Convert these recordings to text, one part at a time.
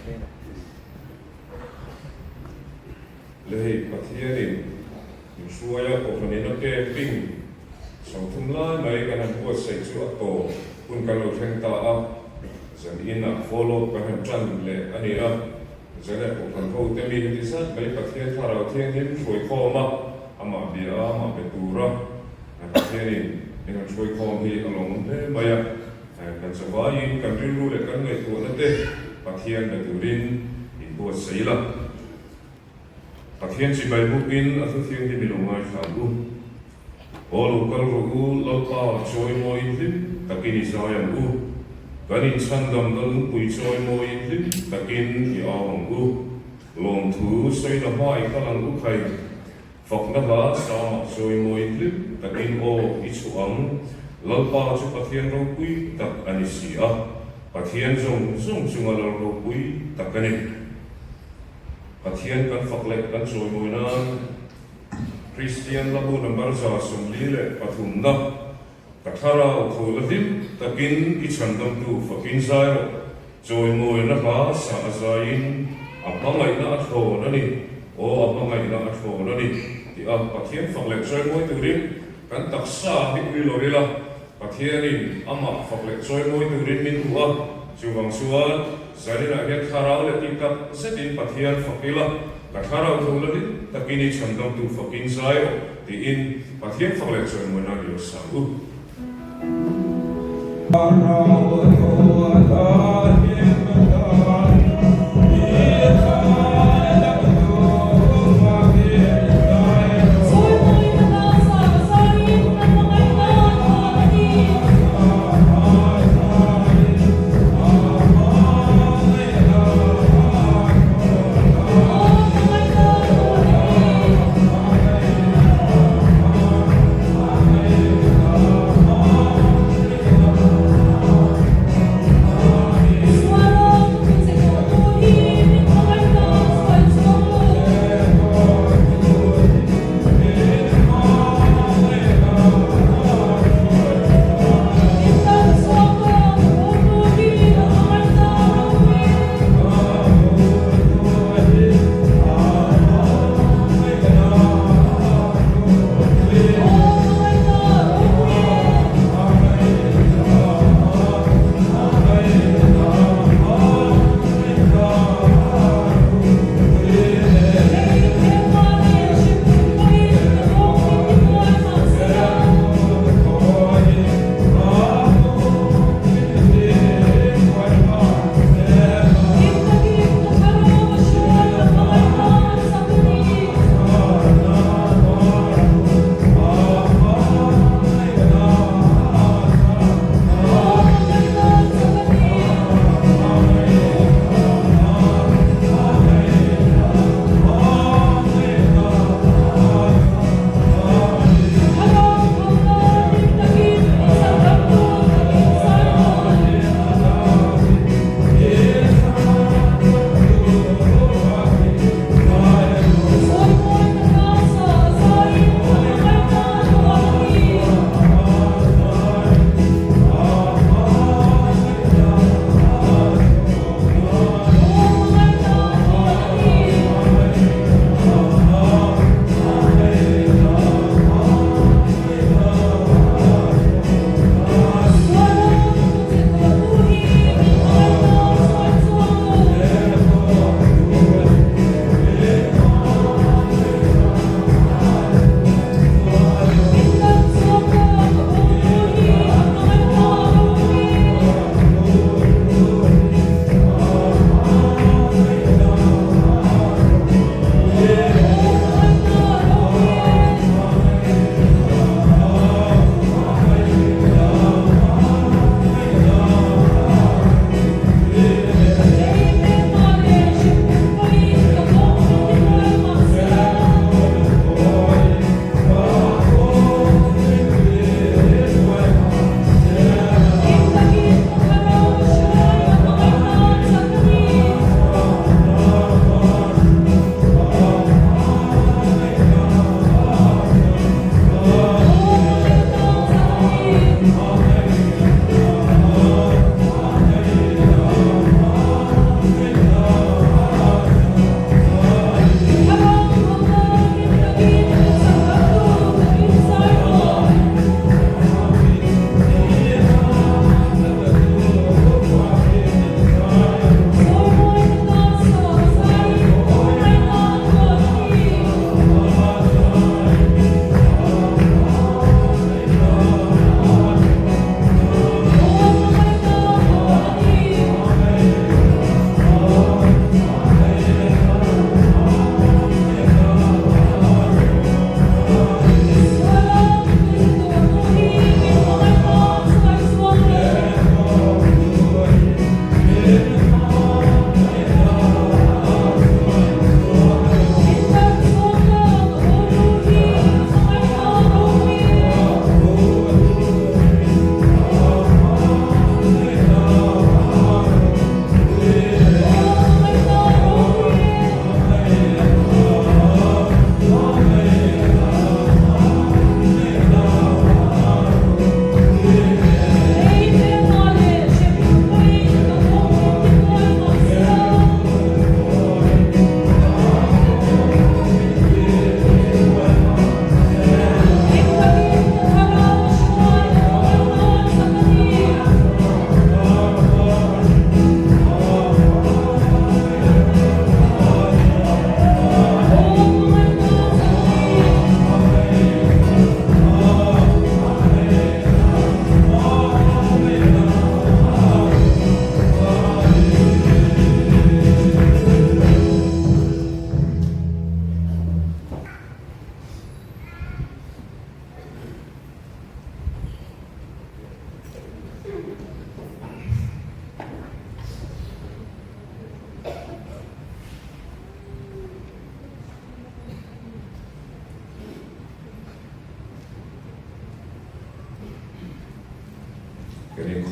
Le hei Pathianin min hruai a, Kohhranin a camping 30 lai mai kan han buatsaih chu a tawp hun kan lo thleng ta a, zan inah follow up kan han tan leh a ni a, Zan ah Kohhran ho te mi heti zat mai Pathian Thlarau Thianghlim hruaikhawm a, amah bia a, amah be tura Pathianin min han hruaikhawm hi a lawmawm hle mai a. Kan chavaiin kan rilru leh kan ngaihtuahna te Pathian be turin in buatsaih ila. Pathian chibai bukin a thuthianghlim i lo ngaithla ang u. Aw lo kal rawh u, Lalpa chawimawiin hlim takin i zai ang u. Kan inchhandamna lungpui chawimawiin hlim takin i au ang u. Lawmthu sawina hma i kal ang u khai. Fakna hla Sama chawimawi hlim takin aw i chhuah ang, Lalpa chu Pathian ropui tak a ni si a, Pathian zawng zawng chunga lal ropui tak a ni. Pathian kan fak leh kan chawimawi nan Kristian lahu number 143 na Ka thlarau tho la hlim takin i chhandamtu fakin zai rawh. Chawimawina hla sa a zaiin a hmangaihna a thlawn a ni, aw a hmangaihna a thlawn a ni tih a Pathian fak leh chawimawi turin kan taksa hi ui lo ila, Pathianin amah fak leh chawimawi turin min duh a, chuvang chuan zaninah hian thlarau leh tih tak zetin Pathian fak ila, ka thlarau tho la hlim takin i chhandamtu fakin zai rawh tiin Pathian fak leh chawimawina i lo sang u.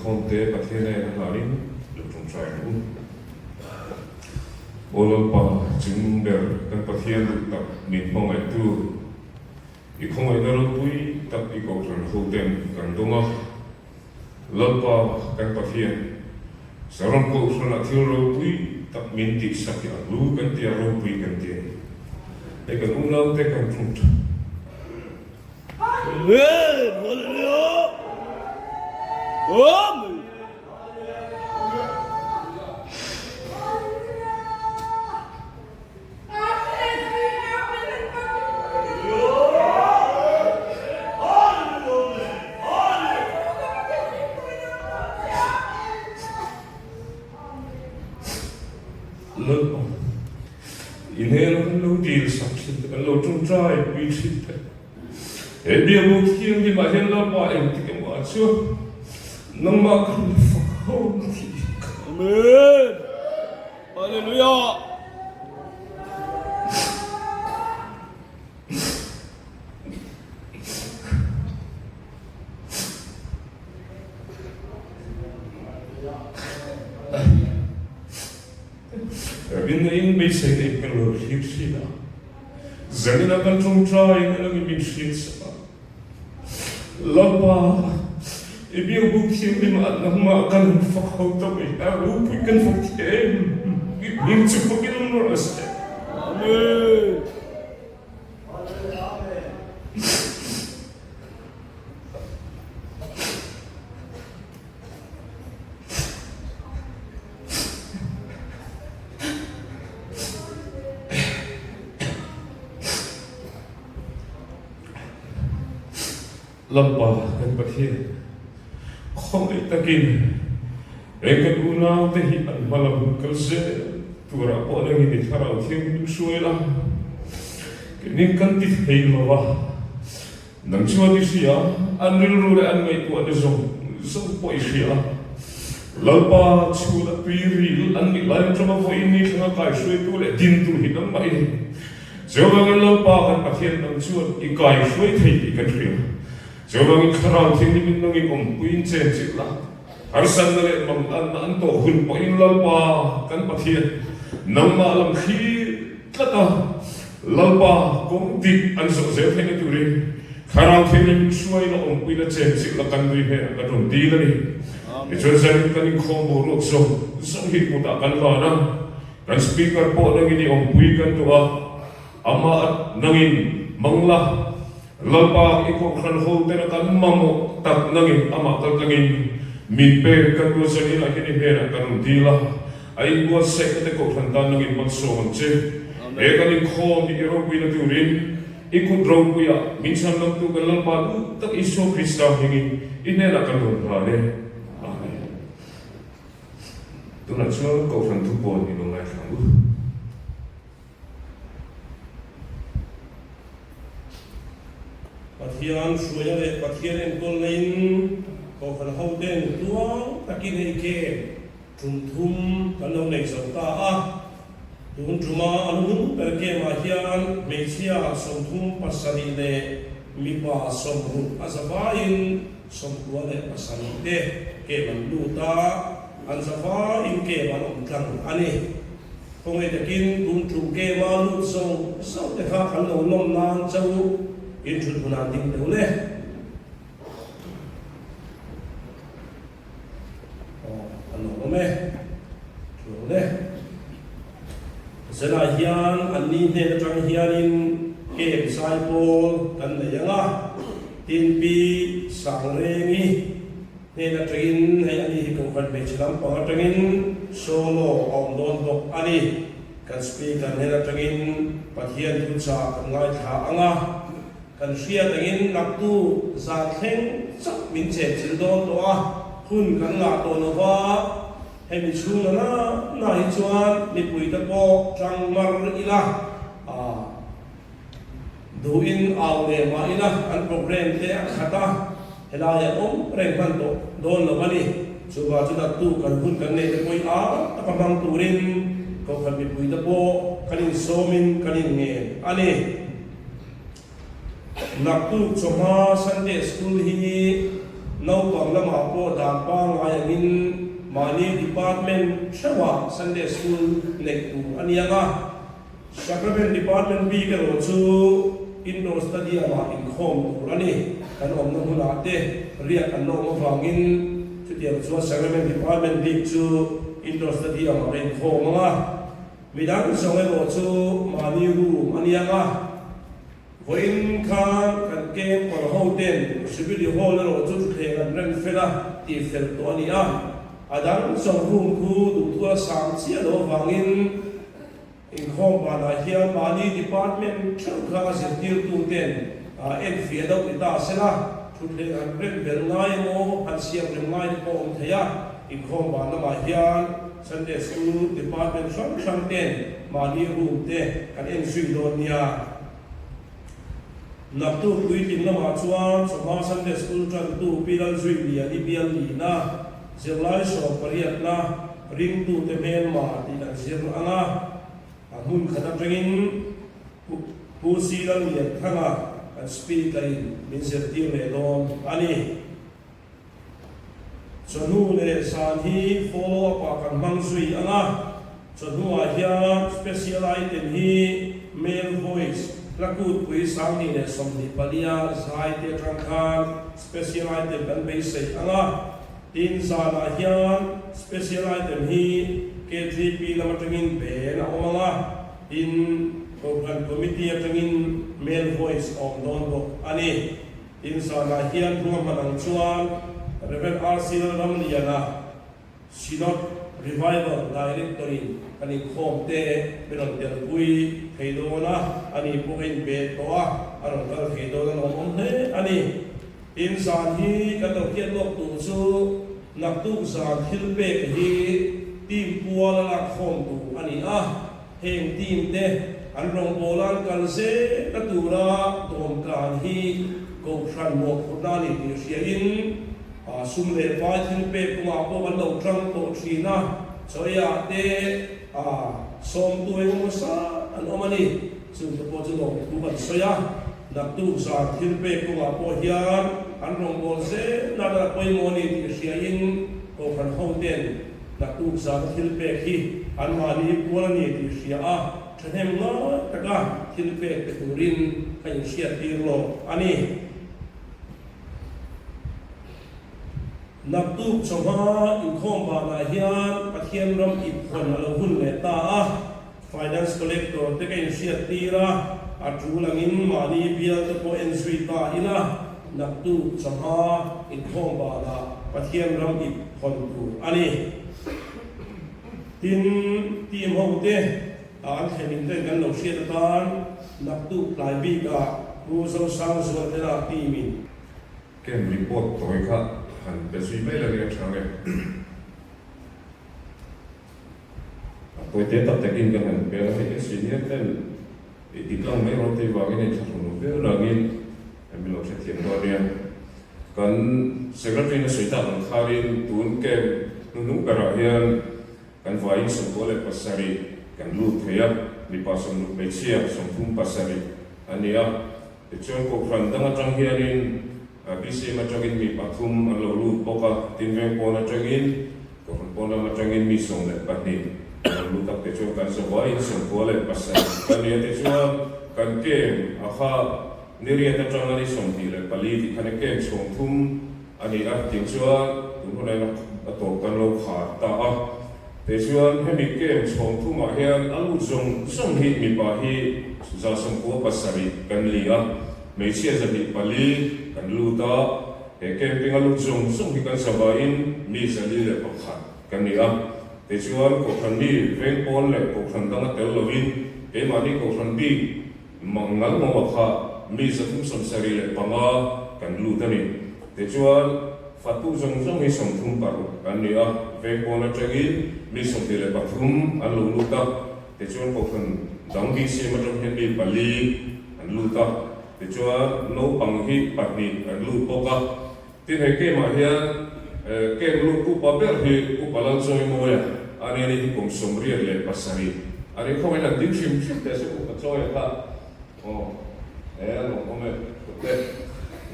inkhawmte Pathian nen a hlanin lo ṭawngṭai ang u. Aw Lalpa, Chungnung ber kan Pathian duh tak min hmangaihtu, i khawngaihna ropui tak i kohhran hoten kan dawng a. Lalpa kan Pathian, Saron kohhranah thil ropui tak min tihsak hi a hlu kan ti a, ropui kan ti a ni. Hei kan unaute kan ṭawngṭai. Amen! Hallelujah! Amen! Lalpa, i hnena kan lo dil sak thin te, kan lo ṭawngṭai pui thin te. He biakbuk thianghlimah hian Lalpa engtik emaw ah chuan nangmah kan la fak ho tih ka. Amen! Hallelujah! Rinna in beisei neih kan lo thlir thin a, zanina kan tawngtai in angin min hriatsak a. Lalpa, i biakbuk thianghlim ah nangmah kan han fak ho ta mai a, ropui kan fak thiam em? I hming chu fakin awm rawh se. Amen. Lalpa kan Pathian, khawngaih takin heng kan unaute hi an hma lam hun kal zel turah pawh nangin i thlarau thianghlim hruai la, keini kan ti thei lo va. Nang chuan i hria, an rilru leh an ngaihtuahna zawng zawng pawh i hria. Lalpa chhun a tui ril an nih lai atanga vawiin ni thlanga kaihruaitu leh dintu hi nangmah i ni. Chuvangin Lalpa kan Pathian nang chuan i kaihruai thei tih kan hria. Chuvangin Thlarau Thianghlimin nangin awmpuiin chen chilh la, harsatna leh manganna an tawh hun pawhin Lalpa kan Pathian nangmah lam thlir tlat a, Lalpa kawng dik an zawh zel theihna turin Thlarau Thianghlim hruaina awmpuina chenchilh la kan nui hnenah kan rawn dil a ni. Tichuan zanin kan inkhawm boruak zawng zawng hi kutah kan van a, kan Speaker pawh nangin i awmpui kan duh a, amah nangin hmang la, Lalpa i kohhran ho tena kan mamawh tak nangin amah kaltlangin min pek kan duh zaninah hian i hnenah kan rawn dil a. A inbuatsaihna te kohhran tan nangin malsawm ang che. He kan inkhawm hi i ropuina turin i kut ropuiah min chhanlamtu kan Lalpa duh tak Isua Krista hmingin i hnenah kan rawn hlan e. Amen. Tunah chuan kohhran thupawn i lo ngaithla ang u. Pathian hruaina leh Pathian enkawl naiin Kohhran hoten tluang takin hei kem tum thum kan lo nei zo ta a. Tun tuma a lu hnung ber kemah hian hmeichhia 37 leh mipa 60 a zavaiin 97 te kem an lut a, an zavaiin kem an awm tlang a ni. Khawngaih takin tun tum game a lut zawng zawng te kha kan lo lawm nan cho in thut hunah ding deuh le. Aw kan lo awm e. Thu lo le. Zanah hian an ni hnen atang hianin game zai pawl kan nei ang a, tin Pi Sangrengi Hnen atangin hei ani hi Kohhran hmeichhe lampang atangin solo a awm dawn bawk a ni. Kan speaker hnen atangin Pathian thuchah kan ngaithla ang a, kan hriat angin naktu zan thleng chauh min chenchilh dawn tawh a, hun kan ngah tawh lo va, hemi chhung na na hi chuan mipuite pawh tang mar ila a. Duhin au leh mah ila an program te a khat a, helai an awm reng hman tawh dawn lo a ni. Chuvang chu dattu kan hun kan neih te pawh i ar taka hmang turin Kohhran mipui te pawh kan insawmin kan inngen a ni. Naktuk chawhma Sunday School hi. Naupang lamah pawh dan pangngai angin mahni department theuhah Sunday School neih tur a ni ang a. Sacrament Department bik erawh chu Indoor Stadium-ah inkhawm tur a ni. Kan awmna hmunah te riak an la awm avangin chutiang chuan Sacrament Department bik chu Indoor Stadium-ah ka inkhawm ang a. Midang zawng erawh chu mahni room a ni ang a. Vawiin khan kan camp kawr ho ten Jubilee Hall erawh chu thutthleng an rem fel a tih fel tawh a ni a. A dang zawng room khu duhthua sang chiah lo avangin Inkhawm banah hian mahni department theuh kha a zirtirtuten enfiah deuh ni ta se la, thutthleng han rem belh ngai emaw, han siam rem ngai te pawh awm thei a. Inkhawm ban lamah hian Sunday School department hrang hrang ten mahni room te kan en zui dawn nia. Naktuk puitling lamah chuan chawhma Sunday School tantu Pi Lalzuiliani bial nihna, zirlai 18na, Ringtute hmelma tih kan zir ang a, a hmun khat atangin Pu Si Lallianthanga kan speaker-in min zirtir leh dawn a ni. Chawhnu leh zan hi follow up-ah kan hmang zui ang a, chawhnuah hian special item hi male voice hla kutpui 2024 zai te atang khan special item kan beisei ang a. Tin, zanah hian special item hi KTP lam atangin ben a awm ang a, tin, Kohhran Committee atangin male voice a awm dawn bawk a ni. Tin, zanah hian hung a hman ang chuan Rev. RC Lalramliana, Synod Revival Director-in kan inkhawm te min rawn telpui thei dawn a, ani pawh a inbe tawh a, a rawn kal thei dawn a lawmawm hle a ni. Tin zan hi kan lo hriat lawk tur chu naktuk zan thil pek hi team pual a lak khawm tur a ni a, heng team te an rawngbawla an kal zel na tura dawmkan hi Kohhran mawhphurhna a ni tih hriain sum leh pai thil pek kawngah pawh kan lo tang tawh thin a, chawiah te sawmtu engemaw zat an awm a ni. Chungte pawh chu lawmthu kan sawi a. Naktuk zan thil pek kawngah pawh hian an rawngbâwl zel nana a pawimawh a ni tih hriain Kohhran hoten naktuk zana thil pek hi anmahni pual a ni tih hria a, thahnem ngai taka thil pek pe turin ka inhriattir lawk a ni. Naktuk chawhma inkhawm banah hian Pathian ram iphawn a lo hun leh ta a. Finance Collector te ka inhriat tir a, a tul angin mahni bial te pawh en zui ta ila, naktuk chawhma inkhawm banah Pathian ram ip hawn tur a ni. Tin, team ho te an thlenin ten kan lo hriat atan naktuk tlai bikah Pu Zosangzuala te lak team in. Camp report tawi kha han pe zui mai la nia tha nge. A pawite tak takin ka han hmel a, hei senior ten i dik lang mai rawn tih vangin hei thlahrun lo viau langin min lo hrethiam dawn nia. Kan secretary in a sawi tak ang khanin tun camp hnuhnung berah hian kan vaiin 97 kan lut thei a, mipa 60 hmeichhia 37 an ni a. Tichuan Kohhran dang atang hianin BCM atangin mi pathum an lo lut bawk a, tin veng pawn atangin Kohhran pawn lam atangin mi 12 an lo lut a, tichuan kan zavaiin 97 kan ni a, tichuan kan camp a kha niriat atang a ni 24 tih khan e camp chhawng thum a ni a, tichuan tun hunah hian a tawp kan lo khar ta a, tichuan hemi camp chhawng thumah hian a lut zawng zawng hi mipa hi 97 kan li a. Hmeichhia 204 kan lut a, he camping a lut zawng zawng hi kan zavaiin mi 401 kan ni a. Tichuan, Kohhran mi veng pawn leh Kohhran danga tel lovin keimahni Kohhran bik ngal ngawa kha mi 375 kan lut a ni. Tichuan, fatu zawng zawng hi 36 kan ni a, veng pawn atangin mi 23 an lo lut a. Tichuan Kohhran dang BCM atang hian mi pali an lut a, tichuan naupang hi pahnih an lut bawk a. Tin hei camp ah hian camp lut upa ber hi Upa Lalchawimawia a nia ni hi kum 87 a ni. Khawngaihin an ding hrim hrim teh se Upa Chawia kha aw e a lawmawm e Pute.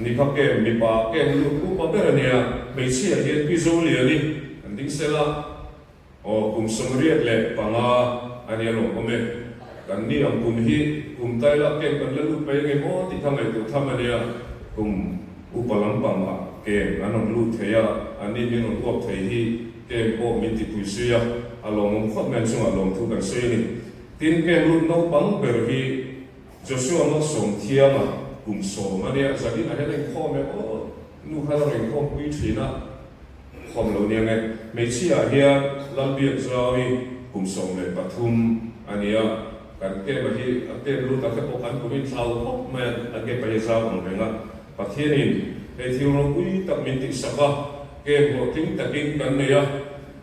Ni kha camp mipa camp lut upa ber a nia, hmeichhia hian Pi Zoliani an ding sel a. Aw, kum 85 a nia lawm awm e. Kan ni ang kum hi kum taila camp kan la lut mai ange maw tih kha ngaihtuah tham a nia. Kum upa lampangah camp an rawn lut thei a, an ni min rawn uap thei hi camp pawh min tipui zui a, a lawmawm khawp mai an chungah lawmthu kan sawi a ni. Tin, camp lut naupang ber hi Joshua Malsawmthianga kum 10 a nia, zanin ah hian a inkhawm em aw, nu khan a rawn inkhawm pui thin a, khawm lo nia nge. Hmeichhia ah hian Lalbiak Zau hi kum 13 a nia, kan camp a hi a camp lut ang te pawh kan kum inthlau khawp mai a, an camp ah hi zau ang reng a, Pathianin hei thil ropui tak min tihsak a, camp hlawhtling takin kan nei a,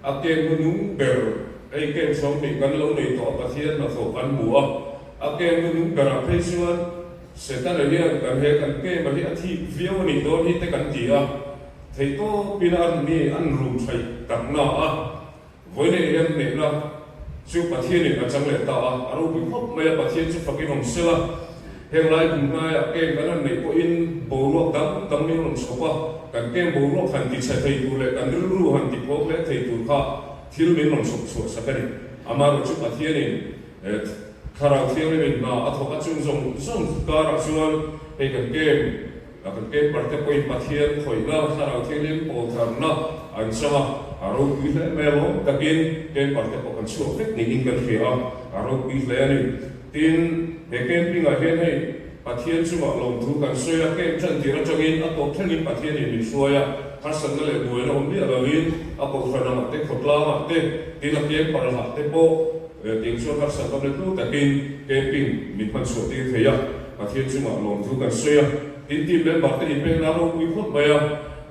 a camp hnu ber hei camp 20 kan lo nei tawh a, Pathian hnathawh kan hmu a. A kem nu nung berah phei chuan Setana hian kan he kan kema hi a thik viau a nih dawn hi te kan ti a, theihtawpin a mi an rum thaih takna a, vawineih hian hnehna chu Pathianin a chang leh ta a, a ropui khawp mai a, Pathian chu fakin awm sela, heng lai kum hnaiah kem kan han neih pawhin boruak dang dang min rawn chhawp a, kan kem boruak han ti chhe thei tur leh kan rilru han ti phawk leh thei tur kha thil min rawn chhawp chhuah sak a ni. Amaherawhchu chu Pathianin Thlarau Thianghlimin hna a thawk a, chung zawng zawng karah chuan hei kan kem a, kan kem parte pawhin Pathian khawihna, Thlarau Thianghlim pawl tharna an chang a, a ropui hle mai alawm takin kem parte pawh kan chhuak vek niin kan hria a, a ropui hle a ni. Tin, he camping-ah hian hei Pathian chungah lawmthu kan sawi a, camp ṭan tir aṭangin a tawp thlengin Pathianin min hruai a, harsatna leh buaina awm miah lovin a kohhran angah te, khawtlangah te, tin a camp parhah te pawh Tiang chuan harsat awm leh hnu takin camping min hman chhuah tir thei a, Pathian chungah lawmthu kan sawi a, tin team member te inpekna ropui khawp mai a,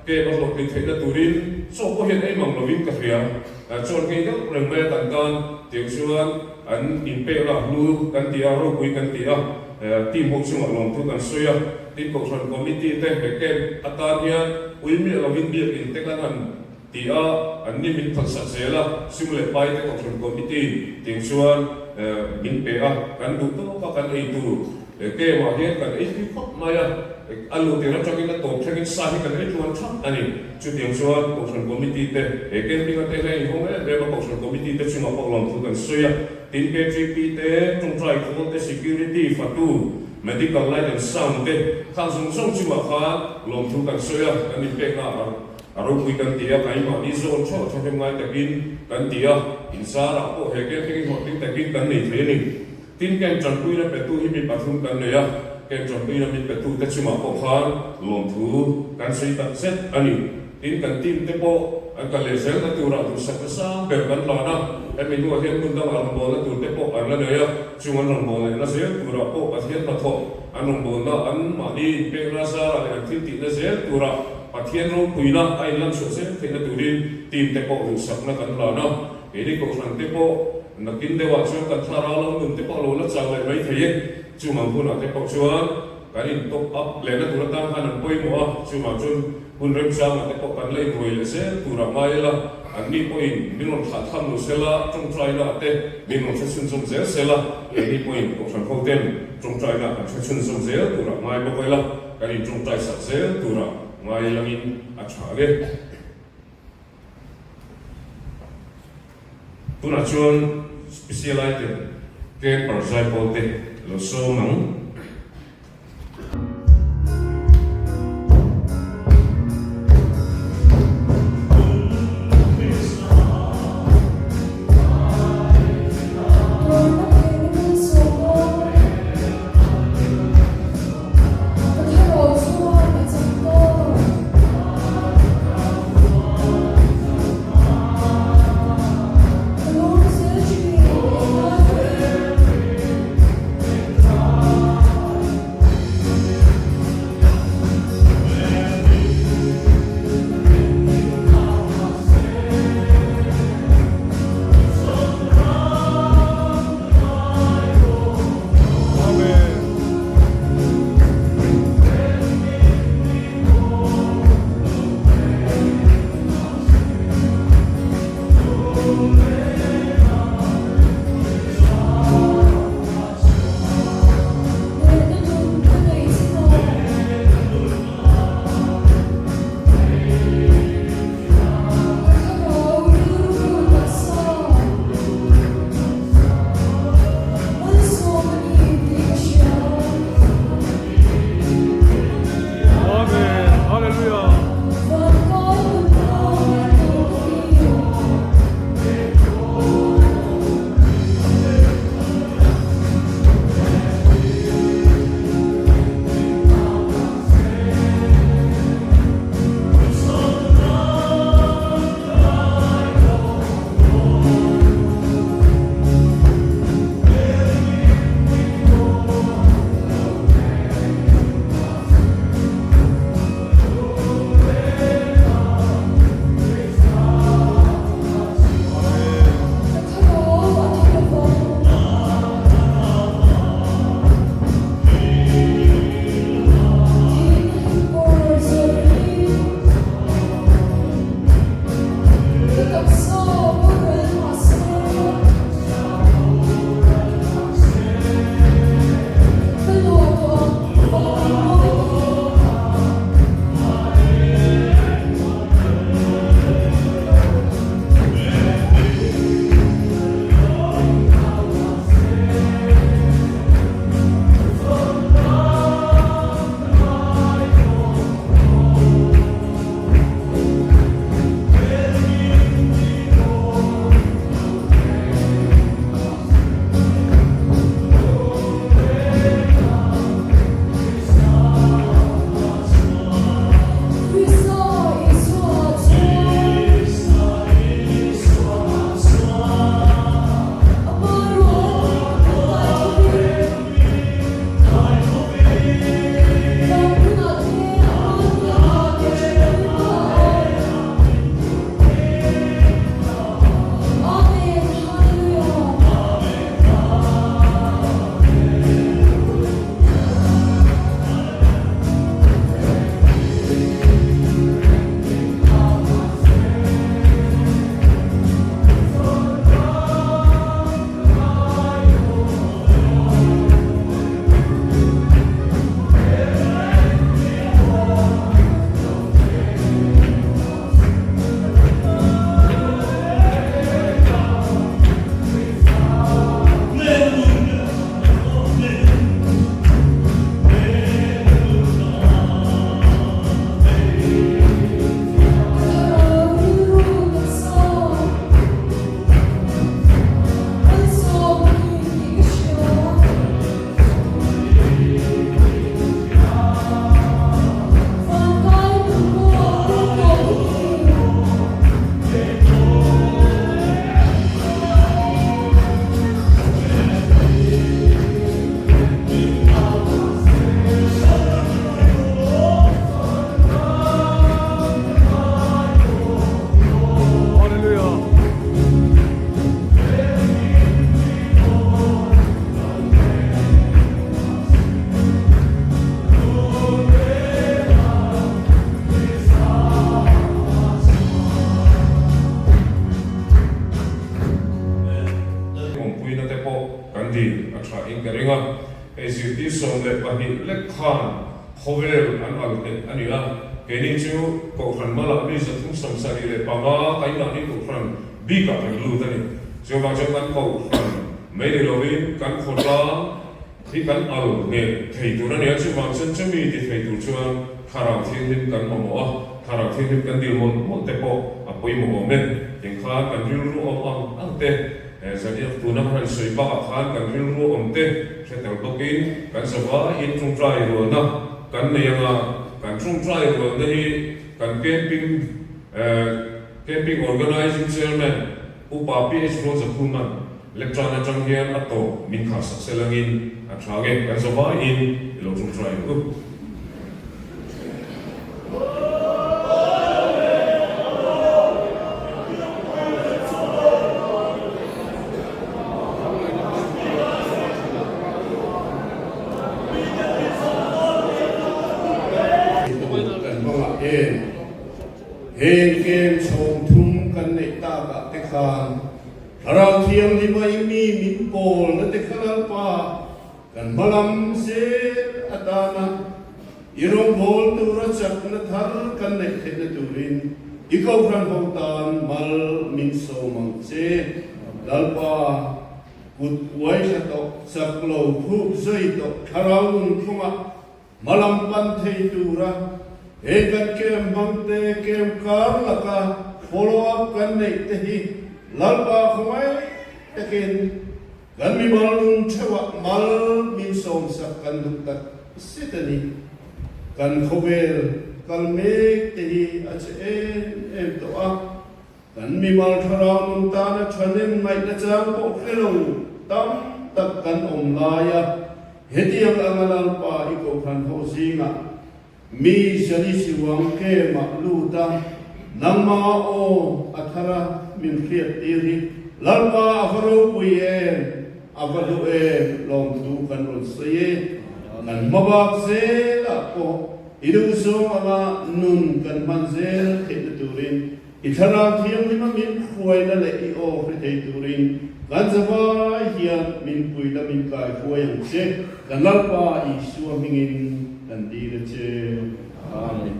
camp a hlawhtlin theihna turin chaw pawh hian ei mang lovin ka hria, chuan ngei deuh reng mai a kan tan tiang chuan an inpekna hlu kan ti a, ropui kan ti a, team ho chungah lawmthu kan sawi a, tin kohhran committee te he camp atan hian ui miah lovin biakin te kan han Ti a, an ni min phalsak zel a, sum leh pai te kohhran committee tiang chuan min pe a, kan duh tawk a kan ei tur camp ah hian kan ei tui khawp mai a, a luh tir atangin a tawp thlengin sa hi kan ei tluan thap a ni. Chutiang chuan kohhran committee te he camping a te hian inhawng em em a, kohhran committee te chungah pawh lawmthu kan sawi a, tin KTP te, tawngtai khawl te, security, fatu, medical light and sound te khang zawng zawng chungah khan lawmthu kan sawi a, kan inpekna a A ropui kan ti a, keimahni zawn theuh thahnem ngai takin kan ti a, inzarah pawh he camping hlawhtling takin kan nei thei a ni. Tin, camp tanpuina petu hi mi pathum kan nei a, camp tanpuina min petu te chungah pawh khan lawmthu kan sawi tak zet a ni. Tin, kan team te pawh an kal leh zelna turah duhsakna sang ber kan hlan a, hemi hnuah hian hmun dangah rawngbawlna tur te pawh an la nei a, chung an rawngbawlna lehna zel turah pawh Pathian hnathawh an rawngbawlna an mahni inpekna zarah leh an thiltihna zel turah Pathian ropuina a inlanchhuah zel theihna turin team te pawh duhsakna kan hlan a, keini kohhran te pawh nakin deuhah chuan kan thlarau lo nun te pawh a lo la chau leh mai thei e. Chumang hunah te pawh chuan kan in top up lehna tur atan khan an pawimawh a, chumah chuan hun remchangah te pawh kan la inruai leh zel turah ngai ila, anni pawhin min rawn thlah tham lo sela, tawngtaina ah te min rawn hre chhunzawm zel sela, keini pawhin kohhran ho ten tawngtaina ah kan hre chhunzawm zel turah ngai bawk ila. Kan intawngtai sak zel tura ngai langin a tha a ni. Tunah chuan Special Item Camper Zaipawl te lo sawm ang. Ka thlarau chuan a chak tawk. Ka lawm zel thin, engngai pawhin. awmpuina te pawh kan dil a tha in ka ring a. Hei zirtir 12 lek khan khawvel an al hneh a ni a, keini chu Kohhran malah mi 375 kainahni Kohhran bikah kan lut a ni. Chuvang chuan kan Kohhran mai ni lovin kan khawtlang hi kan al hneh thei tur a ni a, chuvang chuan chumi ti thei tur chuan Thlarau Thianghlim kan mamawh a, Thlarau Thianghlim kan dil mawlh mawlh te pawh a pawimawh awm e. Tiangkhan kan rilru awm ang ang te. Zaniah tuna han sawi bakah khan kan rilru awm te hre tel bawkin kan zavaiin tawngtai rualna kan nei anga, kan tawngtai rualna hi kan camping camping organising chairman Upa PH Rozakhuma lectern atang hian a tawp min kharsak sel angin a tha nge kan zavaiin i lo tawngtai ang u. Kan hmangah em heng kem chhawm thum kan neih takah te khan Thlarau Thianghlim a i mi min pawlna te kha Lalpa Kan hmalam zel atana i rawngbâwl tura chakna thar kan neih theihna turin i Kohhran ho tan mal min sawm ang che. Lalpa, kut uai thla tawh, chak lo khup zui tawh thlarau nunphungah hmalam pan thei tura he kan kem hmangte kem kar laka follow up kan neih te hi Lalpa khawngaih takin Kan mimal nun theuhah mal min sawmsak kan duh tak zet a ni. Kan khawvel kal mek te hi a che em em tawh a, kan mimal thlarau nun tana thahnem ngaihna chang pawh hre lo tam tak kan awm lai a, hetiang anga Lalpa i Kohhran ho zingah Mi zali siuang kemah lut a, nangma aw a thar a min hriat tir hi Lalpa a va ropui em, a va hlu em lawmthu kan rawn sawi e. Kan hmabak zelah pawh i duhzawng anga nun kan hman zel theihna turin i Thlarau Thianghlima min hruaina leh i aw hre thei turin kan zavai hian min pui la min kai hruai ang che. Kan Lalpa Isua hmingin kan dil a che. Amen.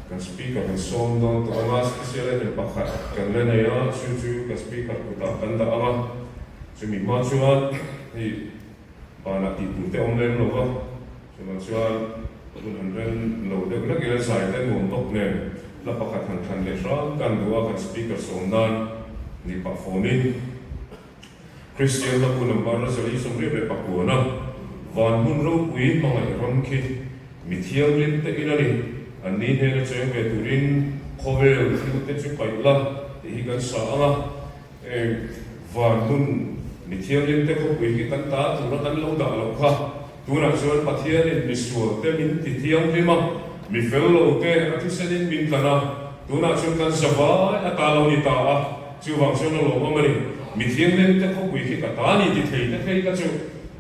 Kan speaker kan sawm dawn tawh ang a, special item pakhat kan la nei a, chu chu kan speaker kutah kan dah ang a, chumi hma chuan hei banah tih tur te a awm lem lo va, chuvang chuan hun han ren lo deuh hlek ila zai te nuam bawk nen hla pakhat han thlan leh hram kan duh a, kan speaker sawm nan ni pah fawmin Kristian hla bu number 489 van hmun ropui hmangaih ram khi mi thianghlim te in a ni, an ni hnena cheng ve turin khawvel thil te chu paih la tih hi kan sa ang a. Eng van hmun mi thianghlim te khawpui hi kan ta tura kan lo dah loh kha. Tunah chuan Pathianin mi sual te min ti thianghlim a, mi fel lo te a thisenin min tlan a, tunah chuan kan zavai a ta lo ni ta a, chuvang chuan a lawmawm a ni. Mi thianghlim te khawpui khi ka ta ni ti thei te phei kha chu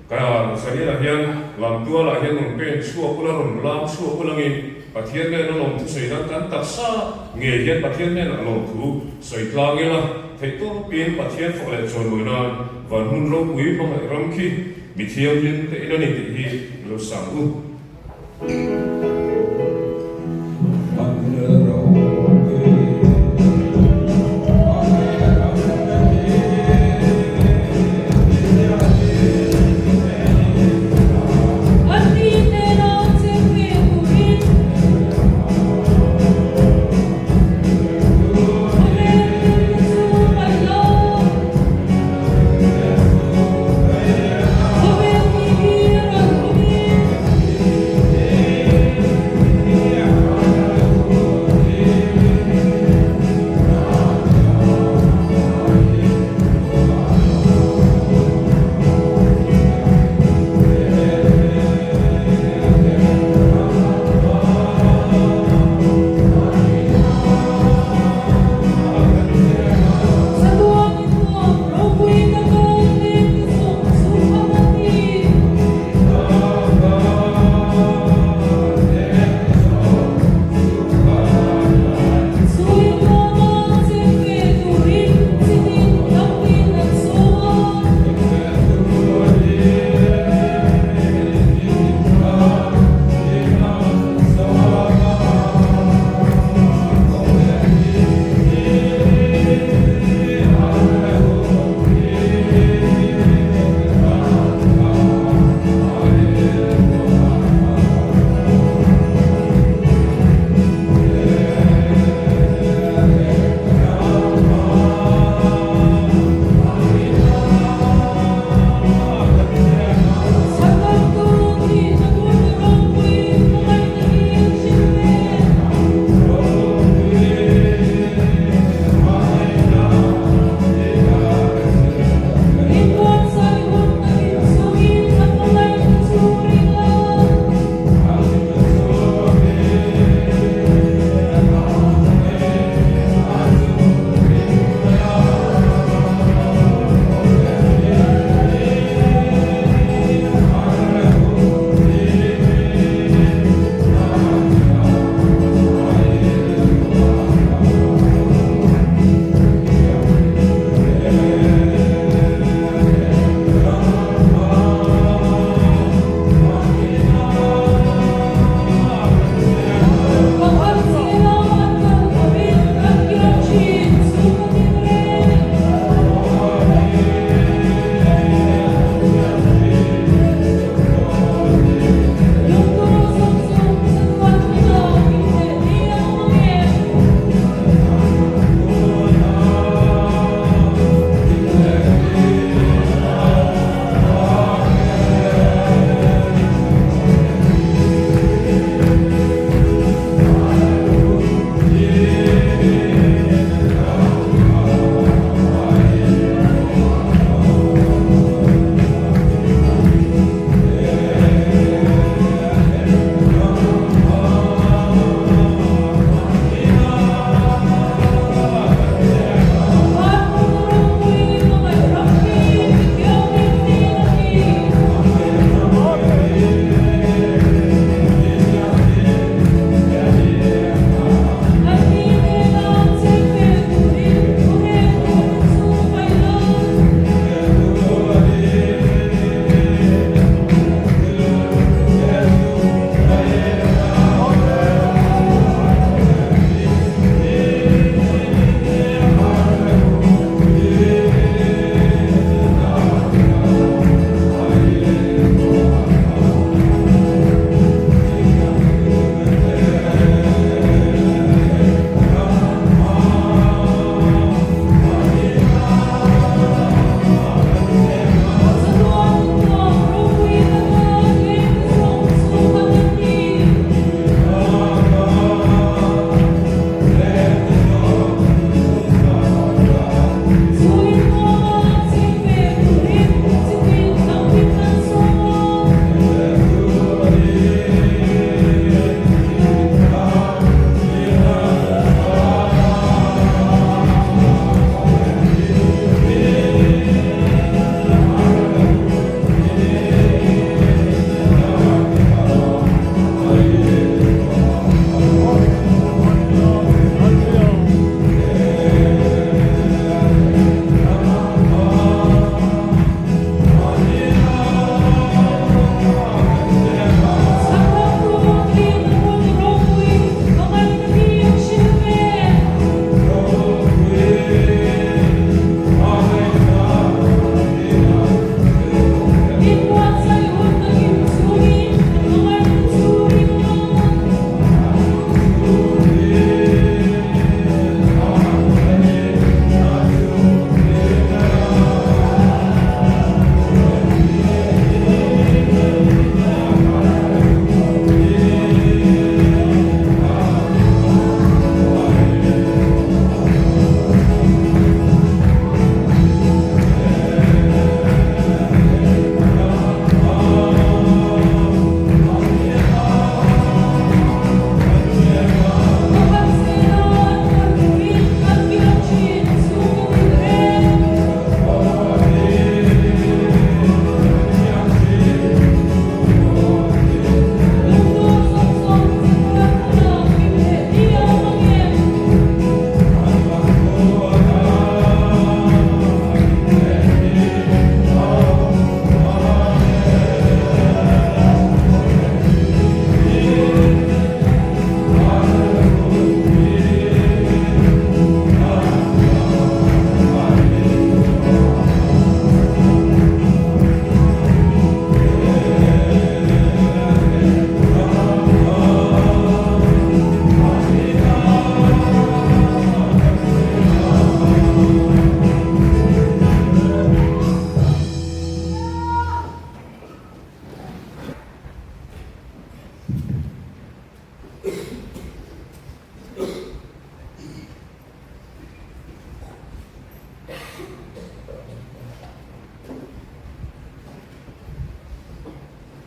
ka Zanilah hian lamtualah hian rawn pen chhuak ula, rawn lam chhuak ula ngin Pathian nen a lawmthu sawi nan kan taksa ngei hian Pathian nen a lawmthu sawi tlang ila, theihtawpin Pathian fak leh chawimawi nan van hmun ropui hmangaih ram khi mi thianghlim te in a ni tih hi i lo sang u.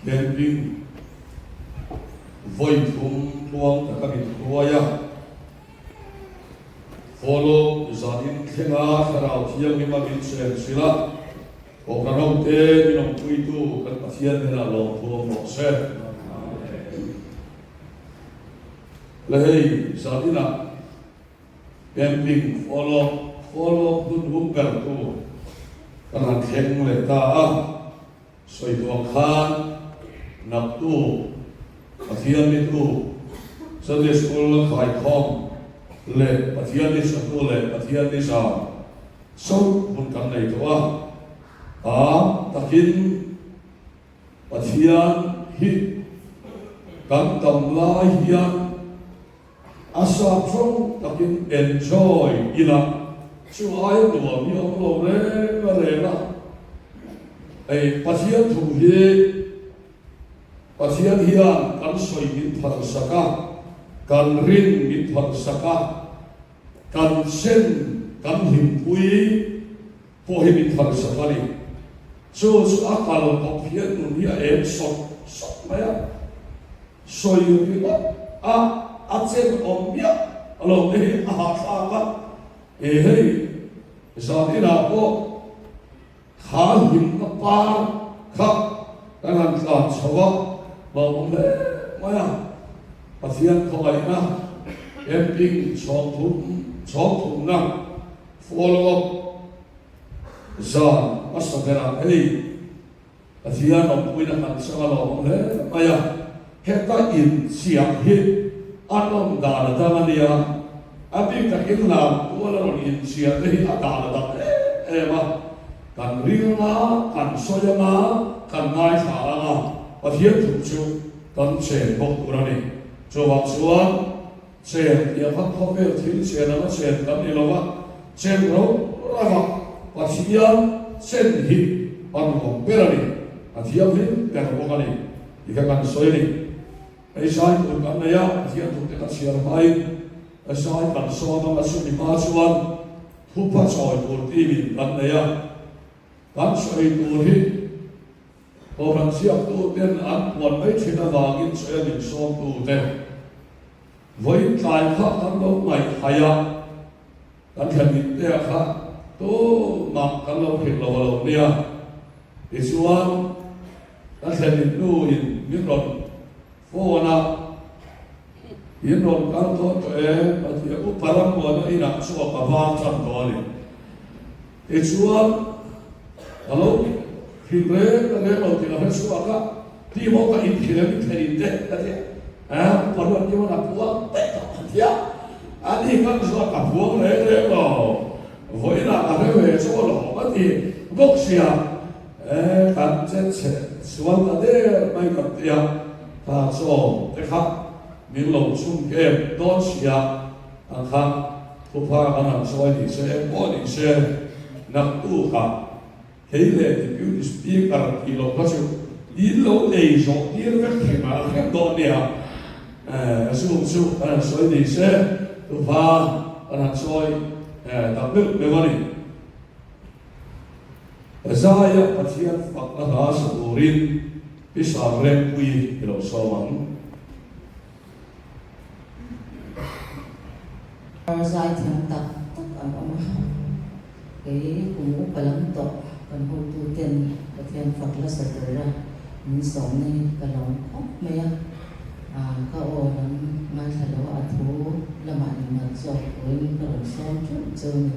Camping vawi thum tluang taka min hruai a, Follow zanin thlenga Thlarau Thianghlim a min chen hrilh a, Kohhran hote min awmpuitu kan Pathian hnenah lawmthu awm rawh se. Le hei zaninah Camping follow follow up hun hum ber tur kan han thleng leh ta a, sawi duh ang khan naktu Pathian nitu Sunday School a khaikhawm leh Pathian ni satu leh Pathian ni zan chauh hun kan nei tawh a, a takin Pathian hi kan dam lai hian A sap hrang takin enjoy ila chu aia nuam hi awm lo reng a reng a. Hei Pathian thu hi Pathian hian kan sawi min phalsak a, kan rin min phalsak a, kan chen kan hlimpui pawh hi min phalsak a ni. Chu chu a kal kawp hian nun hi a em sawt sawt mai a. Sawi ringawt a, a chen awm miah lo te hi a hahthlak a, e hei zan inah pawh kha hlimna par kha kan han tlan chho a, hlauhawm hle mai a, Pathian khawngaihna camping chhawmthum chhawmthumna follow up zan hmasa berah hei Pathian awmpuina kan chang a lawmawm hle mai a, heta inchiah hi a nawm dan a dang a nia, a bik takin lam kual a rawn inchiah te hi a dan a dang em em a, kan ring anga, kan sawi anga, kan ngaithla anga, Pathian thu chu kan chen bawk tur a ni. Chuvang chuan chen tih ang kha khawvel thil chen anga chen kan ni lo va, chen rau rauah Pathian chen hi a nuam ber a ni, a thianghlim ber bawk a ni tih kha kan sawi a ni. Hei sai tur kan nei a, Pathian thute ka chhiar hmain sai kan sawn anga chumi hma chuan thupa chawi tur timin kan nei a, kan sawi tur hi Kohhran chhiaktuten an puan mai thin avangin chawi a min sawmtute vawiin tlai kha kan lo ngaihhaih a, kan thlen intea kha tumah kan lo hrilh lo a lo nia. Tichuan, ka thlen innuin min rawn phone a, In rawn kal dawn tawh e, a ti a, Upa Rammuana inah chhuak a vang tan tawh a ni. Tichuan, ka lo hrilh reng reng lo tih ka hre chhuak a, ti maw ka inhrilh em i thenin te ka ti a, eh upa ruat kiuan a puang daih tawh ka ti a, ani kan chuan ka puang reng reng lo, vawiinah ka hre ve chu alawm a ti bawk sia, eh kan che chhe sual ta der mai kan ti a, kha chaw te kha min lo chhung em dawn sia ang kha. Thupa kan han sawi ni se, eng pawh ni se, naktukah kei leh Deputy Speaker tih loh kha chu in lo ei zawh tir vek thei mah ang hrep dawn nia. Chung chu kan han sawi ni se, thupa kan han sawi tak meuh meuh a ni. Zaia Pathian fakna hla sa turin Pi Sangrengpuii i lo sawm ang. Zai thiam tak tak an awm a, kei kum upa lam tawh kan hotu ten Pathian fak la sa tura min sawmna hi ka lawm khawp mai a, ka aw lam ngaithla lo a thu lamah innghat zawk turin ka rawn sawm theuh cheu a ni.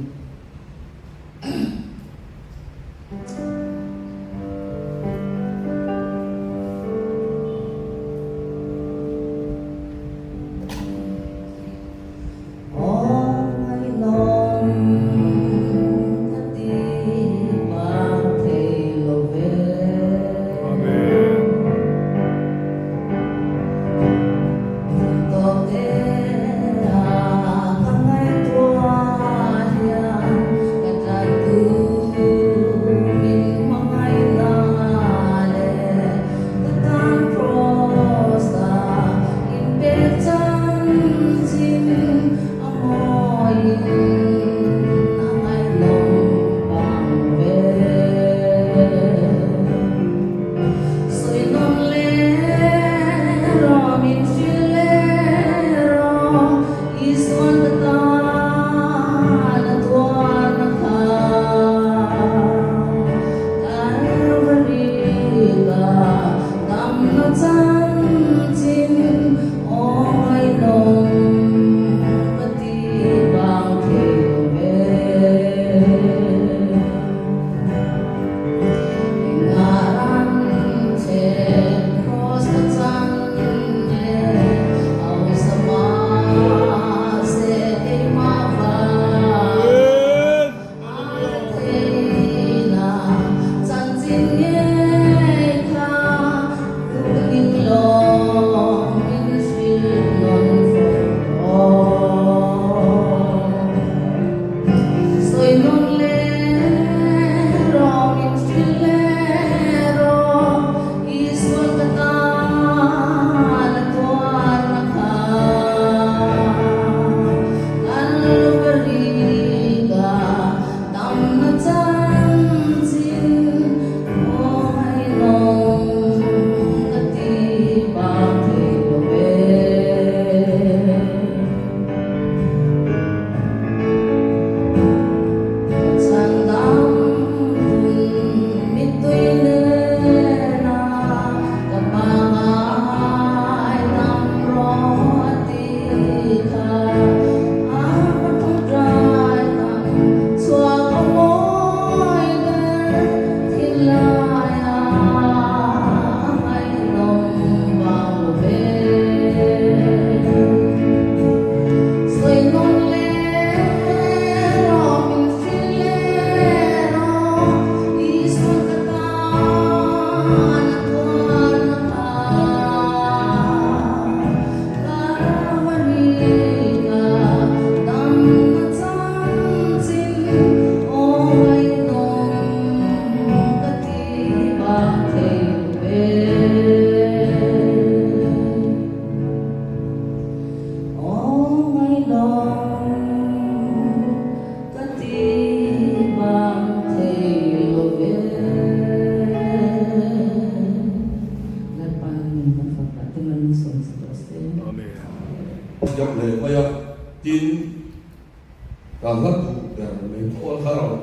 Ka hla duh ber mai pawl kha rawn.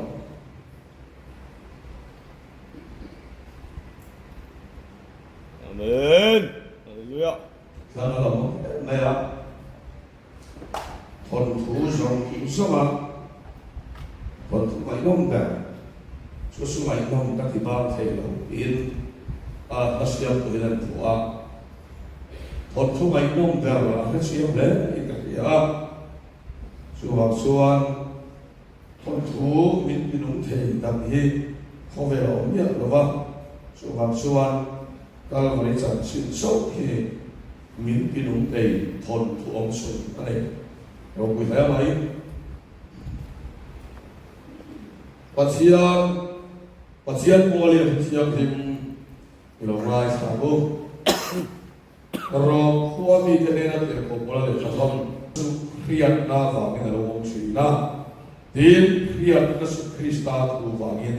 Amen. Hallelujah. Tlang a lo awm em mai a, thawnthu zawng zawng a thawnthu ngaihnawm ber chu chu ngaihnawm ka ti bang thei lo tiin a hla siamtu hian an phuah a, thawnthu ngaihnawm ber a hrechiang hle in ka hria a, chuvang chuan thawnthu min tinung thei dang hi khawvel a awm miah lo va, chuvang chuan Kalvari chanchin chauh hi min tinung thei thawnthu awm chhun a ni. Ropui hle mai. Pathian, Pathian Pawl i a hrethianghlim i lo ngaithla ang u. Rom khua mite hnena tirhkoh Paula lehkha thawn chu hriatna vangin a lo awm thin a, tin, hriatna chu Krista thu vangin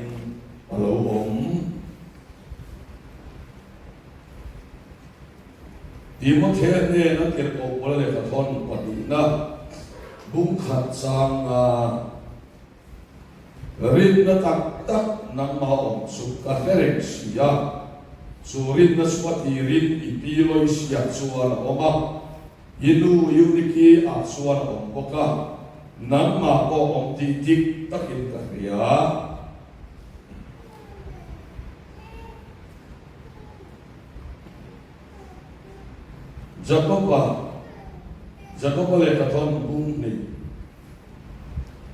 a lo awm. Timothea hnena tirhkoh Paula lehkha thawn pahnihna bung khat changa Rinna tak tak nangmah awm chu ka hre reng si a, chu rinna chu a tirin i pi Loisia chuan a awm a, i nu Euniki ah chuan a awm bawk a, nangmah pawh awm tih dik takin ka hria. Jakoba, Jakoba lehkha thawn bung hnih.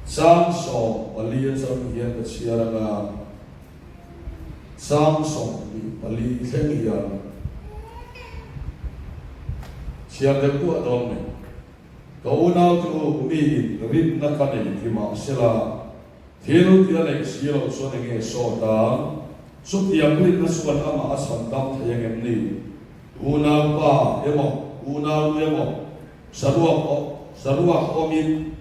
Chang 14 atang hian ka chhiar anga, chang 24 thleng hian chhiar deuh duah dawn mai. Ka unaute u, miin rinna ka nei ti mahsela, thil ti a neih si loh chuan enge sawt ang? Chutiang rinna chuan amah a chhan dam thei angem ni? Unaupa emaw, unaunu emaw, Saruak awm saruak awmin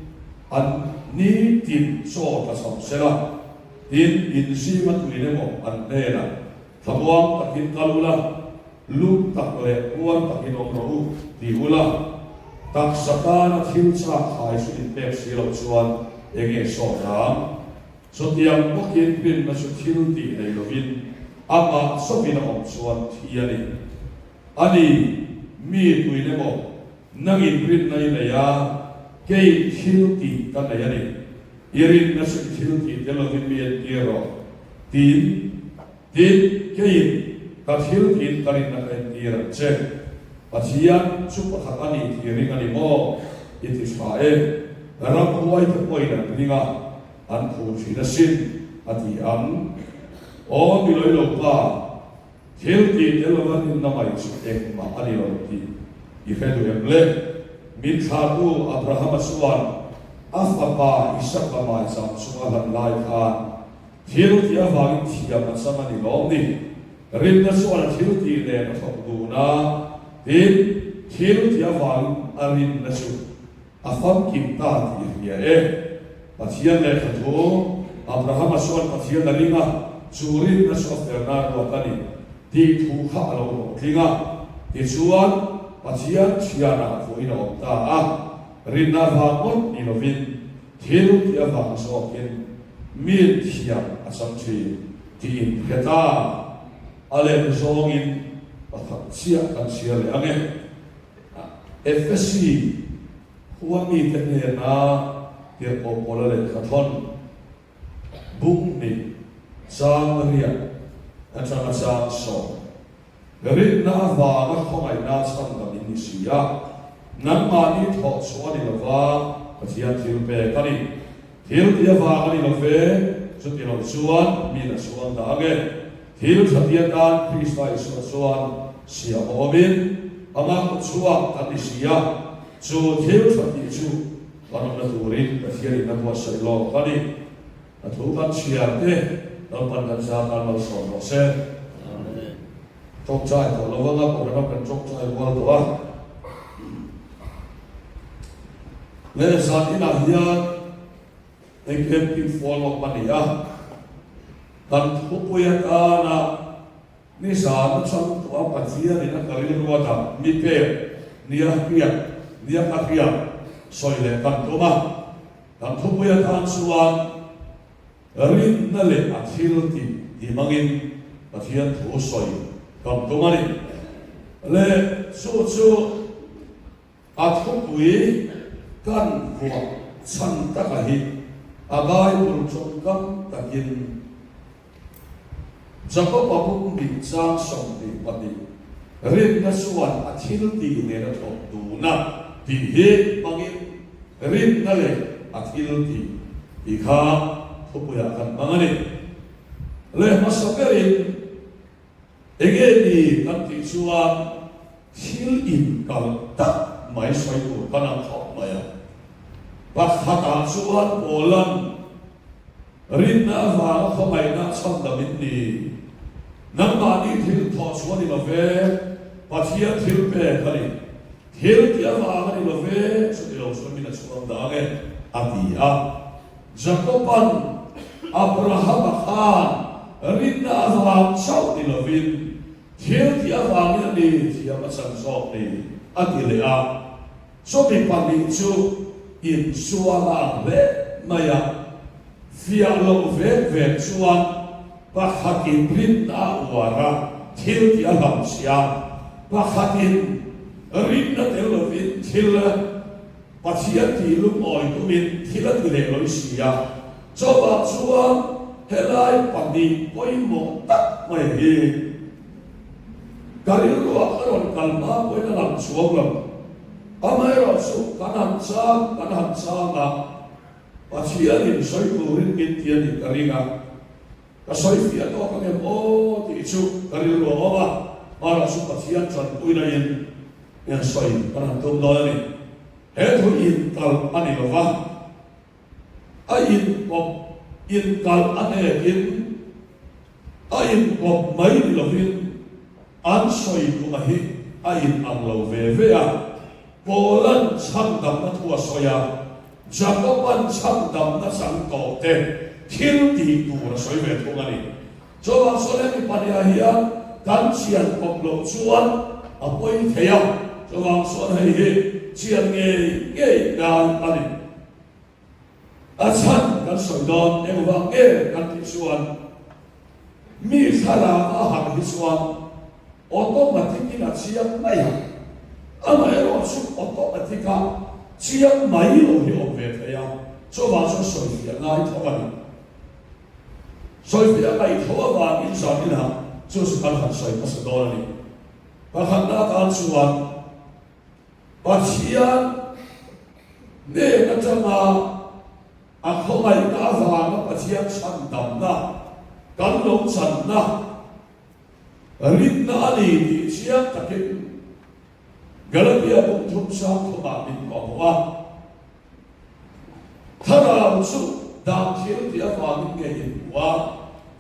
an nitin chaw tla cham sela, tin inzim a tuin emaw an hnenah thlamuang takin kal ula, lut tak leh puar takin awm rawh u ti ula, taksa tana thil chak khai chu inpek si loh chuan enge sawt ang? Chutiang bawkin rinna chu thil tih nei lovin amah chawpin a awm chuan thi a ni. A ni, mi tuin emaw nangin rinna i nei a, keiin thil tih ka nei a ni. I rinna chu i thil tih tel lovin mi entir rawh, tiin, tin, keiin ka thil tiin ka rinna ka entir ang che. Pathian chu pakhat a ni tih ring a ni maw? I ti tha e. Ramhuaite pawhin an ring a, an phur thin asin, a ti ang. Aw, mi lawilo pa! Thil tih tel lova rinna mai chu engmah a ni lo tih i hre duh em le? Min thlahtu Abrahama chuan a fapa Isaka maicham chunga hlan lai khan thil tih avangin thiam a chang a ni lawm ni? Rinna chuan a thil tih nen a thawk dun a, tin, thil tih avangin a rinna chu A famkim ta tih i hria e. Pathian lehkha thu, Abrahama chuan Pathian a ring a, chu rinna chu a felna ruat a ni tih thu kha a lo hlawhtling a. Tichuan, Pathian thianah pawhin a awm ta a, rinna avang ngawt ni lovin, thil tih avang zawkin min thiam a chang thin tih in hre ta. A lehkha zawngin pakhat chiah kan chhiar leh ang e. Efesi khua mite hnena tirhkoh Paula lehkha thawn bung hnih chang riat atanga chang sawm rinna avanga khawngaihna chhandam in ni si a, nangmahni thawh chhuah a ni lova Pathian thil pek a ni. Thil ti avang a ni lo ve, chuti lo chuan min a chhuang dah ang e. Thil tha ti atan Krista Isua chuan siam a awmin amah kut chhuak kan ni si a, chu thil tha tih chu kan awmna turin Pathianin a buatsaih lawk a ni. A thu kan chhiar te Lalpan kan zar nan malsawm rawh se. Tawngtai tawh lo anga Kohhran kan tawngtai rual tawh a. Leh zan inah hian hei camping follow up a ni a, kan thupui atana nizan atang tawh a Pathianin a ka rilru a dah mi pek nia hriat nia ka hriat sawi leh kan tum a. Kan thupui atan chuan rinna leh a thil tih tih hmangin Pathian thu sawi kan tum a ni. Le chu chu a thupui kan vuah chhan taka hi a Bible tawngkam takin Jakob-a bung nih chang 22, Rinna chuan a thil tih nen a thawk dun a tih hi hmangin rinna leh a thil tih tih kha thupuiah kan hmang a ni. Leh hmasa berin enge ni kan tih chuan thil inkalh tak mai sawi tur kan ang khawp mai a. Pakhatah chuan Paula'n Rinna avanga khawngaihna chhandam in ni. Nangmahni thil thawh chhuah ni lo ve, Pathian thil pek a ni. Thil tih avang a ni lo ve, chuti lo chuan min a chhuang dang e, a ti a. Jakoban Abrahama khan rinna avang chauh ni lovin thil tih avangin a ni thiam a chan zawk ni, a ti leh a. Chumi pahnih chu insual a ang hle mai a, fiah loh vek vek chuan pakhatin rinna a uar a, thil tih a hlam chhia, pakhatin rinna tel lovin thil Pathian tih lungawi tumin thil a ti leh lawi si a, chawah chuan helai pahnih pawimawh tak mai hi ka rilruah ka rawn kal hma pawhin a lang chhuak lo. Amaherawhchu kan han chang kan han chang a, Pathianin sawi turin min ti a nih ka ring a, ka sawi fiah tawk ang em aw tih chu ka rilru a awm a, amaherawhchu Pathian tanpuina in hian sawi kan han tum dawn a ni. He thu inkalh a ni lo va, a inkawp inkalh a hnekin a inkawp mai ni lovin an sawi duh a hi a inang lo ve ve a. Paula'n chhandamna thu a sawi a, Jakoba'n chhandamna chang tawh te thil tih tur a sawi ve thung a ni. Chuvang chuan hemi pahniha hian kan chian kawp loh chuan a pawi thei a, chuvang chuan hei hi chian ngei ngei ngai a ni. A chhan kan sawi dawn engvang nge kan tih chuan mi thlarau a harh hi chuan automatic in a chiang mai a, amaherawh chu automatic a chiang mai lo hi awm ve thei a, chuvang chuan sawifiah ngai tho a ni. Sawifiah ngaih tho avangin zaninah chu chu kan han sawi hmasa dawn a ni. Pakhatna atan chuan Pathian hnen atanga a khawngaihna avanga Pathian chhandamna kan lo channa rinna a ni tih chiang takin Galatia bung thum sang thumah min kawhhmuh a. Thlarau chu dan thil tih avangin nge in hmu a,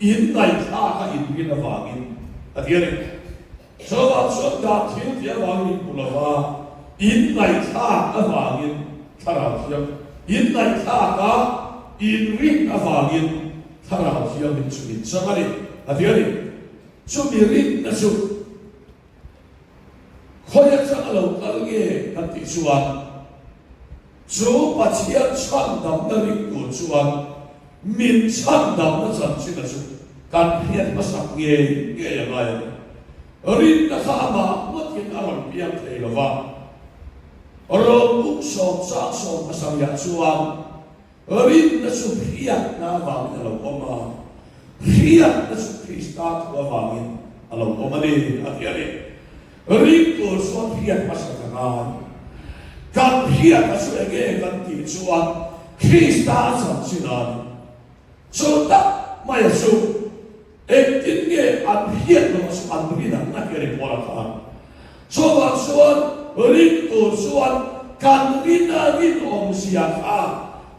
in ngaihthlak a in rin avangin a ti a ni. Chuvang chuan dan thil tih avangin in hmu lo va, in ngaihthlak avangin Thlarau Thiang, in ngaihthlak a in rin avangin Thlarau Thianghlim chu in chang a ni, a ti a ni. Chumi rinna chu Khawi atang a lo kal nge kan tih chuan chu Pathian chhandamna ring tur chuan min chhandamna chanchin a chu kan hriat hmasak ngei ngei a ngai a ni. Rinna kha amah ngawtin a rawn piang thei lo va, Rawng sawm chang sawm hmasariah chuan Rinna chu hriatna avangin a lo awm a, hriatna chu Krista thu avangin a lo awm a ni, a ti a ni. Ring tur chuan hriat hmasa ka ngai. Kan hriatna chu enge kan tih chuan Krista a chanchin a ni. Chu tak maia chu engtin nge an hriat loh chu an rin ang a ti a ni Paula khan. Chuvang chuan ring tur chuan kan rina rinawmzia kha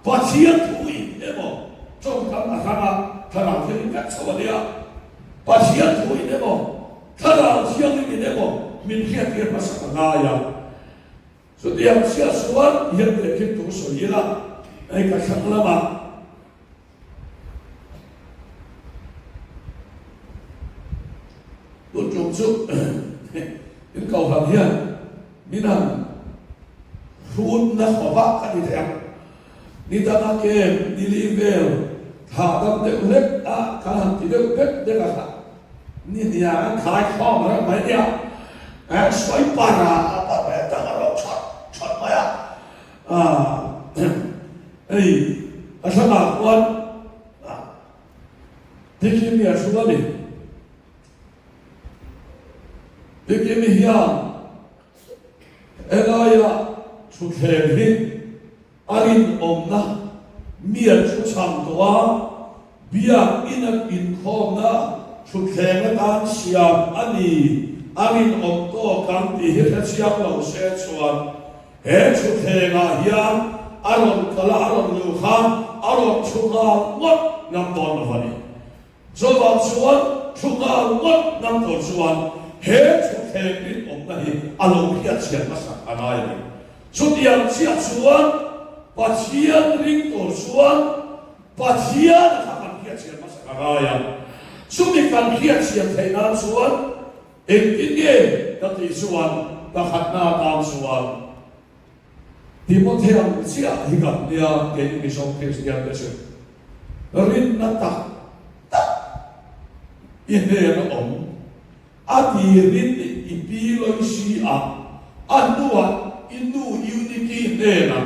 Pathian thu in emaw tawngkam a hrang a, Thlarau Thianghlim vek chho a nia. Pathian thu in emaw Thlarau Thianghlim in emaw min hriattir hmasak a ngai a. Chutiang chiah chuan hian tehkhin thu sawi ila, hei ka thlang lamah, Tun tum chu in kohhran hian min han hrutna khawp a ka ti thei ang. Ni danga kem ni li vel hahdam deuh hlek a kan han ti deuh dek dek a kha ni hniah an khai khawm reuh mai nia. An sawi par a, a par mai a dang a ro that that mai a. Hei a thlanah khuan Tikimi a thu a ni. Tikimi hian helaia thutthleng hi a rinawmna mi an thu chhan tawh a, biakina inkhawmna thutthleng atan siam a ni, a rinawm tawk ang tih hi hrechiang lo se chuan He thutthlengah hian a rawn kal a, a rawn luh khan a rawn thu nghal ngawt ngam dawn lo a ni. Chuvang chuan thu nghal ngawt ngam tur chuan he thutthleng rinawmna hi a lo hriatchhiat hmasak a ngai a ni. Chutiang chiah chuan Pathian ring tur chuan Pathian a kha kan hriatchhiat hmasak a ngai a. Chumi kan hriatchhiat theih nan chuan Engtin nge ka tih chuan pakhatna atan chuan Timothea ang chiah hi kan nia keini Mizo Kristian te chu rinna tak tak i hnen a awm a tirin i pi Loisi a a hnuah i nu Euniki hnenah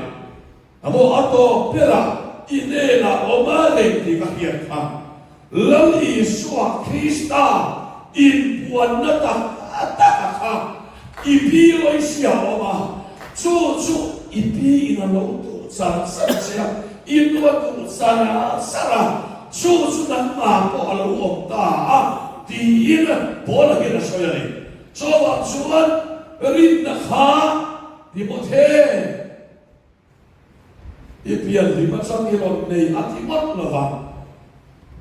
A maw a tawp berah i hnenah awm a reng tih ka hriat kha. Lal Isua Krista inpuanna tak tak a kha i pi Loisia a awm a, chu chu i pi in a lo duh char char che a, i nu a duh char char a, chu chu nangmah pawh a lo awm ta a tiin Paula hian a sawi a ni. Chuvang chuan rinna kha Timothe I pian hlim atang i rawn nei a ti ngawt lo va,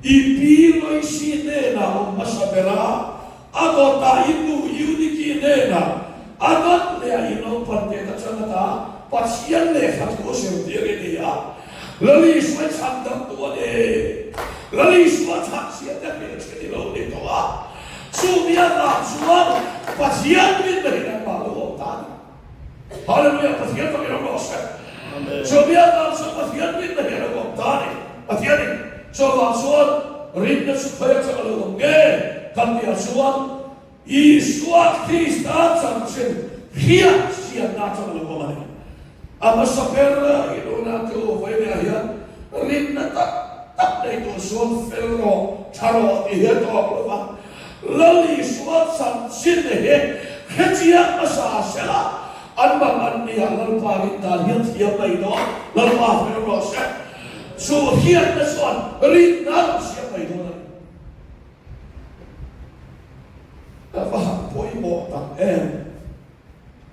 i pi Loisi hnenah awm hmasa ber a, a dawtah i nu Euniki hnenah, a dawt leh a i naupan te atang ata Pathian lehkha thu zirtir i ni a, Lal Isua i chhan dang tu a ni. Lal Isua chhan chhiat te hrilh thin i lo ni tawh a, chumi avang chuan Pathian rinna hi nangmah lo awm ta a ni. Hallelujah Pathian fak in awm rawh se. Chumi atan chuan Pathian rinna hi a lo awm ta a ni. Pathian in chuvang chuan rinna chu khawi atang a lo awm nge kan tih ah chuan Isua Krista chanchin hriat chianna atang a lo awm a ni. A hmasa ber i nuna chu vawiin ah hian rinna tak tak nei tur chuan fel rawh, tha rawh tih hi a tawk lo va. Lal Isua chanchin hi hrechiang hmasa sela, an bang an nia Lalpa rin dan hian thiam mai dawn, Lalpa hmel rawh se. Chu hianna chuan rinna a rawn siam mai dawn a ni. Ka va han pawimawh tak em!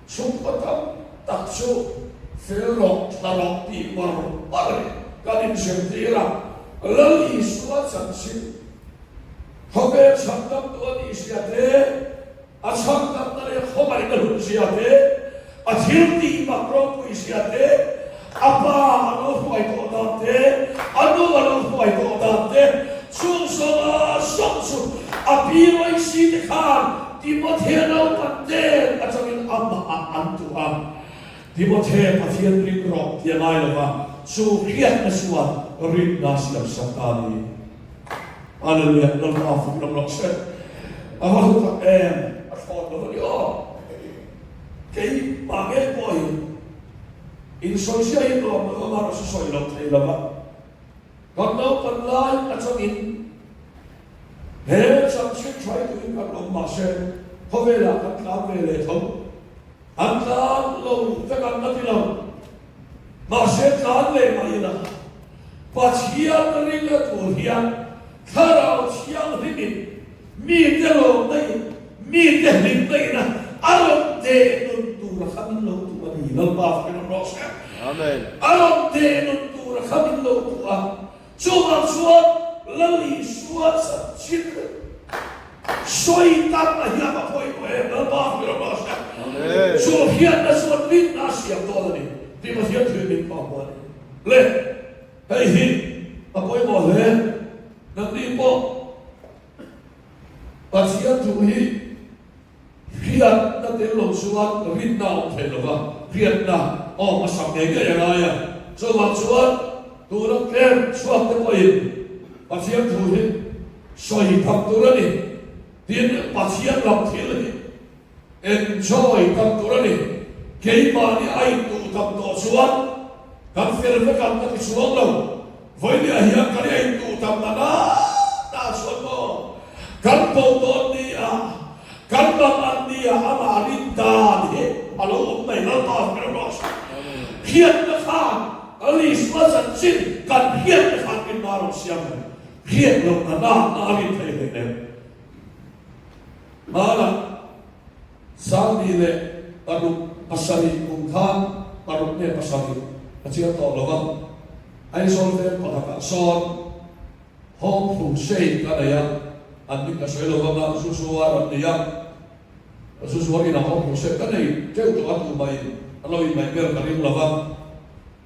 Chhungkaw tam tak chu fel rawh, tha rawh tih mar mar hi kan inzirtir a, Lal Isua chanchin khawvel chhandamtu a nih zia te, a chhandamna leh khawngaihna hlut zia te, a thil tih mak ropui zia te, a pa a lo hruai tawh dan te, a nu a lo hruai tawh dan te, chung zawnga zawng chu a pi Loisi te khan Timothea naupan nen atangin amah ah an tuh a. Timothea Pathian ring rawh ti a ngai lo va, chu hriatna chuan rinna siam sak ta a ni. Hallelujah, Lalpa fak lam rawh se. A va hlu tak em, a thlawn lo a ni aw. Keimah ngei pawh hi insawichhia hi nuam lo anga rawn sawi lo thei lo va, kan naupan lai atangin he chanchin thlai tuin kan awm mahse khawvelah kan tlan ve leh tho. An tlan lo vek ang ka ti lo, mahse tlan leh mah ila Pathian ringa tur hian Thlarau Thianghlimin mite lawmna in, mite hlimna ina a rawn deh nun tura kha min lo duh a ni. Lalpa fakin awm rawh se. Amen. A rawn deh nun tura kha min lo duh a, chuvang chuan Lal Isua chanchin sawi tak a hian a pawimawh em? Lalpa fakin awm rawh se. Amen. Chu hianna chuan rinna a siam dawn a ni tih Pathian thil min hmang a ni. Le, hei hi a pawimawh hle. Nangni pawh Pathian thu hi hriatna tel lo chuan rinna a awm thei lo va, hriatna a awm hmasak ngei ngei a ngai a. Chuvang chuan. Tuna tlem chhuak te pawhin Pathian thu hi sawi tham tur a ni. Tin, Pathian lam thil hi enjoy tam tur a ni. Keimahni a intuh tam tawh chuan kan fel vek ang ka ti chuang lo. Vawinia hian kan i intuh tam na na na chuan maw kan bo dawn ni a, kan lam an ni a, amah rin dan hi a lo awm mai Lalpa ber rawh se. Hriatna khan Isua chanchin kan hriatna khan rinna a rawn siam mai. Hriat loh na na na a rin thei hlei nem. Hmanah Sangni leh paruk pasarih kum khan paruk nge pasarih ka chiang tawh lo va, Aizawl veng pakhatah sawn Home Crusade ka nei a, an hming ka sawi lo vanga zu zuar an ni a, zu zuar inah Home Crusade ka nei teuh tawh a, tumah in an lo inmaih ber ka ring lo va,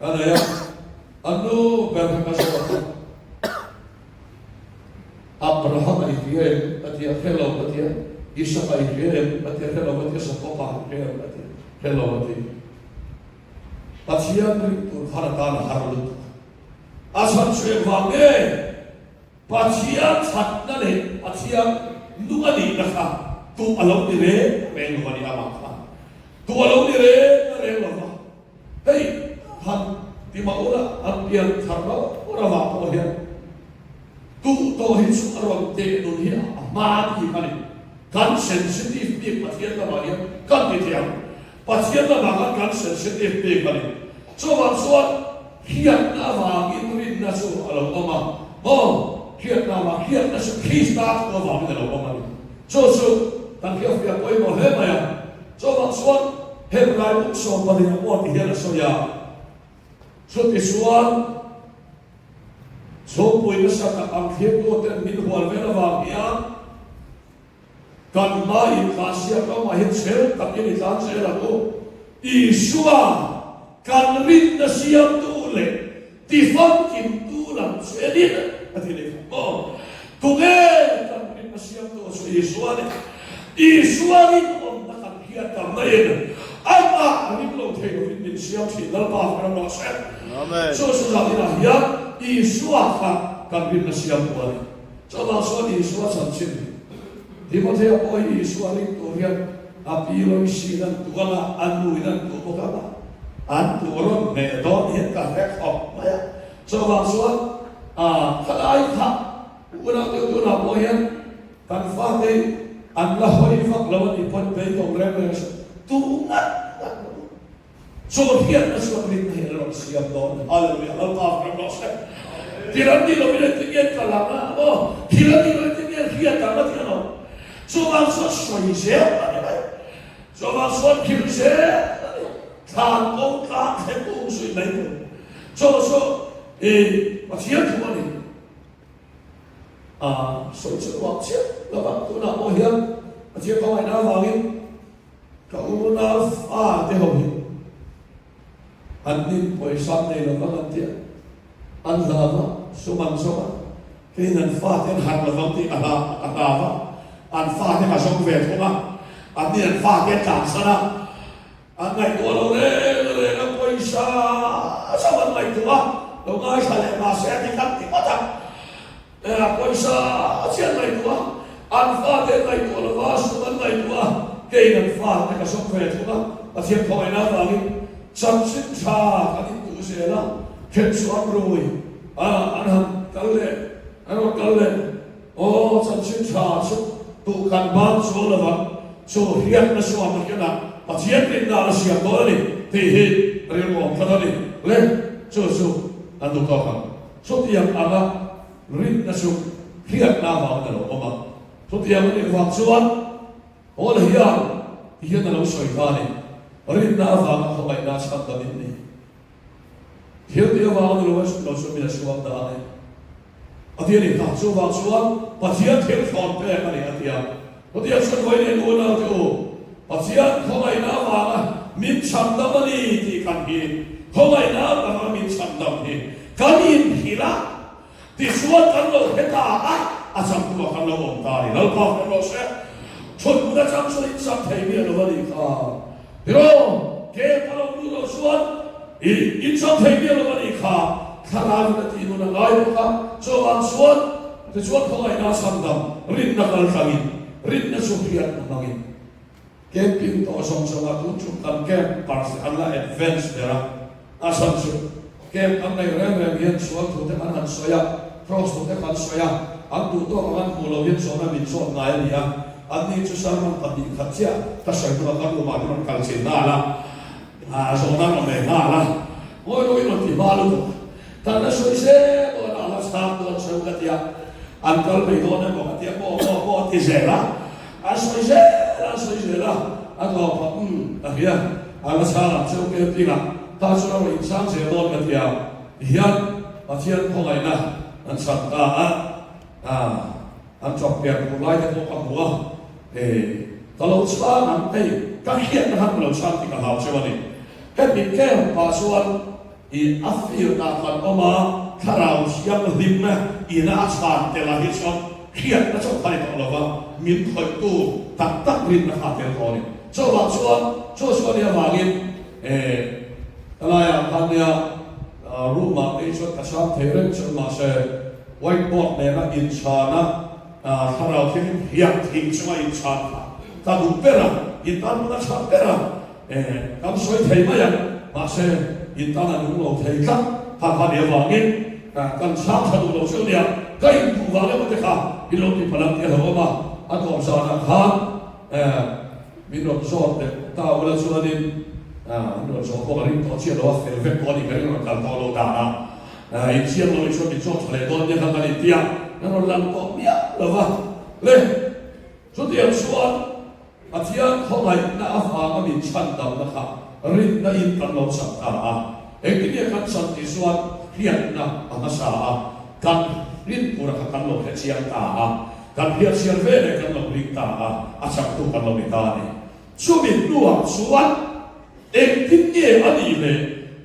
ka nei a, an nu ber kha ka zawt a. Abraham a i hria em? A ti a, Hre lo a ti a. Isaka i hria em? A ti a, Hre lo a ti a. Jakoba i hria em? A ti a, Hre lo a ti. Pathian ring tur khan a tan a har lutuk. A chhan chu engvang nge? Pathian thatna leh Pathian nung a nihna kha tu a lo ni reng reng lo a ni amah kha. Tu a lo ni reng reng lo va. Hei han ti mah ula an pian thar rau rau ah pawh hian duh tawh hi chu a rawn teh nun hi a hma bik a ni. Kan sensitive bik Pathian lamah hian kan ti thei ang. Pathian lamah khan kan sensitive bik a ni. Chuvang chuan hriatna avangin rinna chu a lo awm a, maw? Hriatna avang, hriatna chu Krista thu avangin a lo awm a ni. Chu chu kan hriatfiah pawimawh hle mai a. Chuvang chuan Hebrai buk 12 ah pawh ti hian a sawi a, Chutichuan chhungpui nasa tak ang thirtuten min hual vel avang hian kan hma intlansiak ramah hian chhel takin i tlan zel ang u. Isua kan rinna siamtu leh tifamkimtu lam chu en in a ti leh kha maw? Tunge kan rinna siamtu chu Isua a ni. Isua rinawmna kan hriat tam naiin amah ring lo thei lovin min siam thin Lalpa ram rawh se. Chu chu zaninah hian Isua kha kan rinna siamtu a ni. Chuvang chuan Isua chanchin hi Timothea pawh hi Isua ring tur hian A pi Loisi an tuh ang a, a nuin an tuh bawk ang a, an tuh rawn hneh dawn hian ka hre khawp mai a. Chuvang chuan khalai kha unau deuh tunah pawh hian kan fate an la hawi vak lo a nih pawn beidawng reng reng a tuh ngat ngat lo. Chaw hian a chhuak rinna hi a rawn siam dawn. Hallelujah! Lalpa ram rawh se. Thil an tih lovin engtin nge an kal ang a maw? Thil an tih lovin engtin nge an hriat ang a tih a lo. Chuvang chuan sawi zel a ni mai. Chuvang chuan thil zel a ni. Thlan ko tlang thleng um zui mai tur. Chaw chu i Pathian thu a ni. A sawi chu nuam chiah lova tunah pawh hian Pathian hmangaihna avangin Ka unau fa te ho hi an nin pawisa an nei lo vang an ti a, an hlau a, sum an zawng a, keiin an fa te an harh lo vang tih ka hlau ka hlau a, an fa te ka zawng ve thung a, an nin an fa te an tlansan a, an ngaihtuah lo reng reng a, pawisa zawng an ngaihtuah a, lo ngaithla leh mahse a ti khat ti ngawt a. Pawisa chiah ngaihtuah a, an fate an ngaihtuah lo va, sum an ngaihtuah a, keiin an fate ka sawm ve thung a, Pathian khawngaihna avangin chanchin tha kan intuh zel a, then chu an rui a, an han kal leh, an rawn kal leh, aw chanchin tha chu tuh kan ban chuang lo vang, chu hriatna chuan nakinah Pathian rinna a siam dawn a ni tih hi rilru awm tlat a ni le, chu chu an duh tawk ang. Chutiang anga rinna chu hriatna avangin a lo awm a. Chutiang a nih vang chuan Paul hian ti hian a lo sawi ta a ni, Rinna avanga khawngaihna chhan dam in ni. Thil tih avanga ni lo lo chu min a chhuak ta a ni. A ti a ni kha. Chuvang chuan Pathian thil thlawn pek a ni a ti a. Chutiang chuan vawiin unau te u, Pathian khawngaihna avanga min chhan dam a ni tih kan hi, khawngaihna avanga min chhan dam hi kan inhrilh a, tichuan kan lo hre ta a, a changtuah kan lo awm ta a ni. Lalpa kan rawh se, chhun hmun atang chuan in chang thei miah lo a nih kha. Tiraw, ke ka lo luh loh chuan i in chang thei miah lo a nih kha. Thlarauin a tih nun a ngai bawk a, chuvang chuan tichuan khawngaihna chhandam rinna kal tlangin, rinna chu hriatna hmangin camping tawh zawng zawngah tun chu kan campers te an la advance ber a, a chhan chu camp an neih reng reng hian sual thu te kan han sawi a, cross thu te kan sawi a, an duh tawk ang an hmuh loh hian zawhna min zawt ngai a ni a, anni chu sermon 2 khat chiah ka sawi hnuah ka room ah te rawn kal chin nghal a. A zawhna rawn nei nghal a, ngawi rawh i rawn ti hma lutuk. Kan la sawi zel dawn a, a la chhang dawn cheu ka tia, an kal mai dawn emaw ka tia, maw maw maw a ti zel a, a sawi zel a, a sawi zel a, a tawp a, umm a hria, a la chhang ang cheu camping ah ta chuan a rawn inchhang zel dawn ka tia, tihian Pathian khawngaihna an chhan ta a, an chawp pian tur lai te pawh ka hmu a, Hei, ka lo chhang ang, hei ka hriatna khan ka lo chhang tih ka hlau cheu a ni. Hemi camp ah chuan i a field ah kan awm a, thlarau thianghlimna ina a chhan tel ah hi chuan hriatna chauh kha ni tawh lo va, min khawihtu tak tak rinna kha a tel tawh a ni. Chuvang chuan chu chu a nih avangin eh helaiah khan nia room ah te hi chuan ka chhang thei reng chu mahse whiteboard nena inchhana Thlarau thianghlim hian thing chunga inchhan kha ka duh ber a, in tan pawn a chhan ber a, kan sawi thei mai ang, mahse in tan a nung lo thei tlat kha kha nih avangin kan chhang tha duh lo chu nia, ka in duh vang emaw te kha in lo ti phalh ang tih a hlauhawm a, a tawp zanah khan min rawn zawt leh ta ula chuanin min rawn zawh pawh ka ring tawh chiah lo a, fel vek pawh a ni ka ring rawn kal tawh lo danah. Insiam lo chuan min chawk tha leh dawn nia kha kan inti a, kan rawn lang tawh miah lo va. Le, chutiang chuan Pathian khawngaihna avanga min chhandamna kha rinna in kan lo chak ta a. Engtin nge kan chan tih chuan hriatna a hmasa a, kan rin tura kha kan lo hre chiang ta a, kan hriat chian ve leh kan lo ring ta a, a chaktu kan lo ni ta a ni. Chumi hnuah chuan Engtin nge a nih le?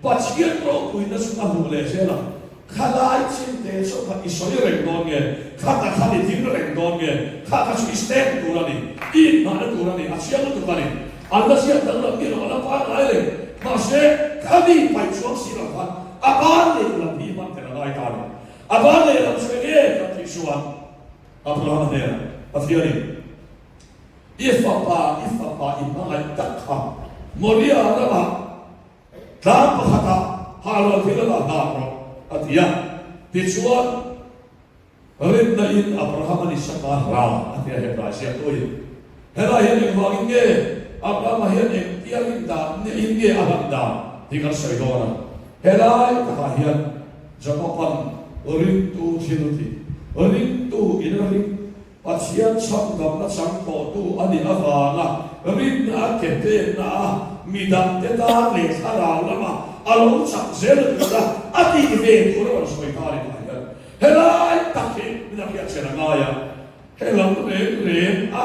Pathian ropuina chu a hmuh leh zel ang. Kha lai chin te chu kha i sawi reng dawn nge? Kha ta khan i ding reng dawn nge? Kha kha chu i stand tur a ni, i inhmahna tur a ni, a chiang lutuk a ni. An la ziak danglam miah lo, a la pangngai reng. Mahse, kha mi paih chuang si lo khan a ban leh lam hi hman tel a ngai ta a ni. A ban leh lam chu enge kan tih chuan Abrahama hnenah Pathianin, I fapa, i fapa i hmangaih tak kha Moria ramah tlang pakhatah hahrawn thil a dah nghal rawh, a ti a. Tichuan, rinna in Abraham an Isaka hra, a ti a, Hebrai ziaktuin. Helai hian engvangin nge Abrahama hian engtia rin dan in nge a hlan dan tih kan sawi dawn a. Helai takah hian Jakoban ringtu thil tih, ringtu in a ring Pathian chhamdamna chang tawhtu a nih avanga rinna a ke pekna a midangte tan leh thlarau lama a lo chak zel a tura a tih ve tur a rawn sawi ta a ni tah hian helai tak hi min a hriat chen a ngai a, helam reng reng a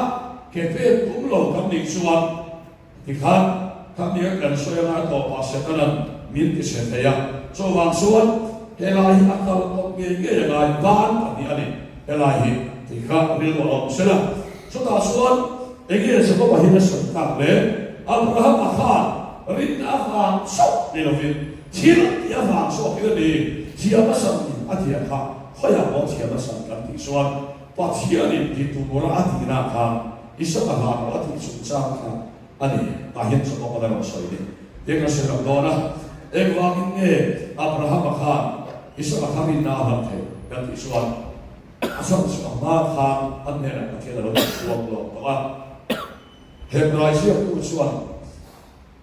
ke pek tum lo kan nih chuan Tikhan, khami a kan sawi anga tawpah Setana'n min ti chhe thei a, chuvang chuan helai hi a kal kawp ngei ngei a ngai ban pahnih a ni, helai hi tikha rilru a awm sela. Chutah chuan enge Jakoba hian a sawi tak le? Abrahama khan rinna avang chauh ni lovin thil tih avang zawk in a ni, thiam a sam in a tia kha khawiah pawh thiam a sam kan tih chuan Pathianin ti tura a tihna khan Isaka hlan rawh a tih chungchang kha a ni. Tah hian Jakob-a la rawn sawi ni. Tiang kan sawi lang dawn a, engvangin nge Abrahama khan Isaka kha rinna a hlan theih kan tih chuan a chhan chu a hma khan an hnenah Pathian a lo inpuang lawk tawh a. Hebrai ziaktu chuan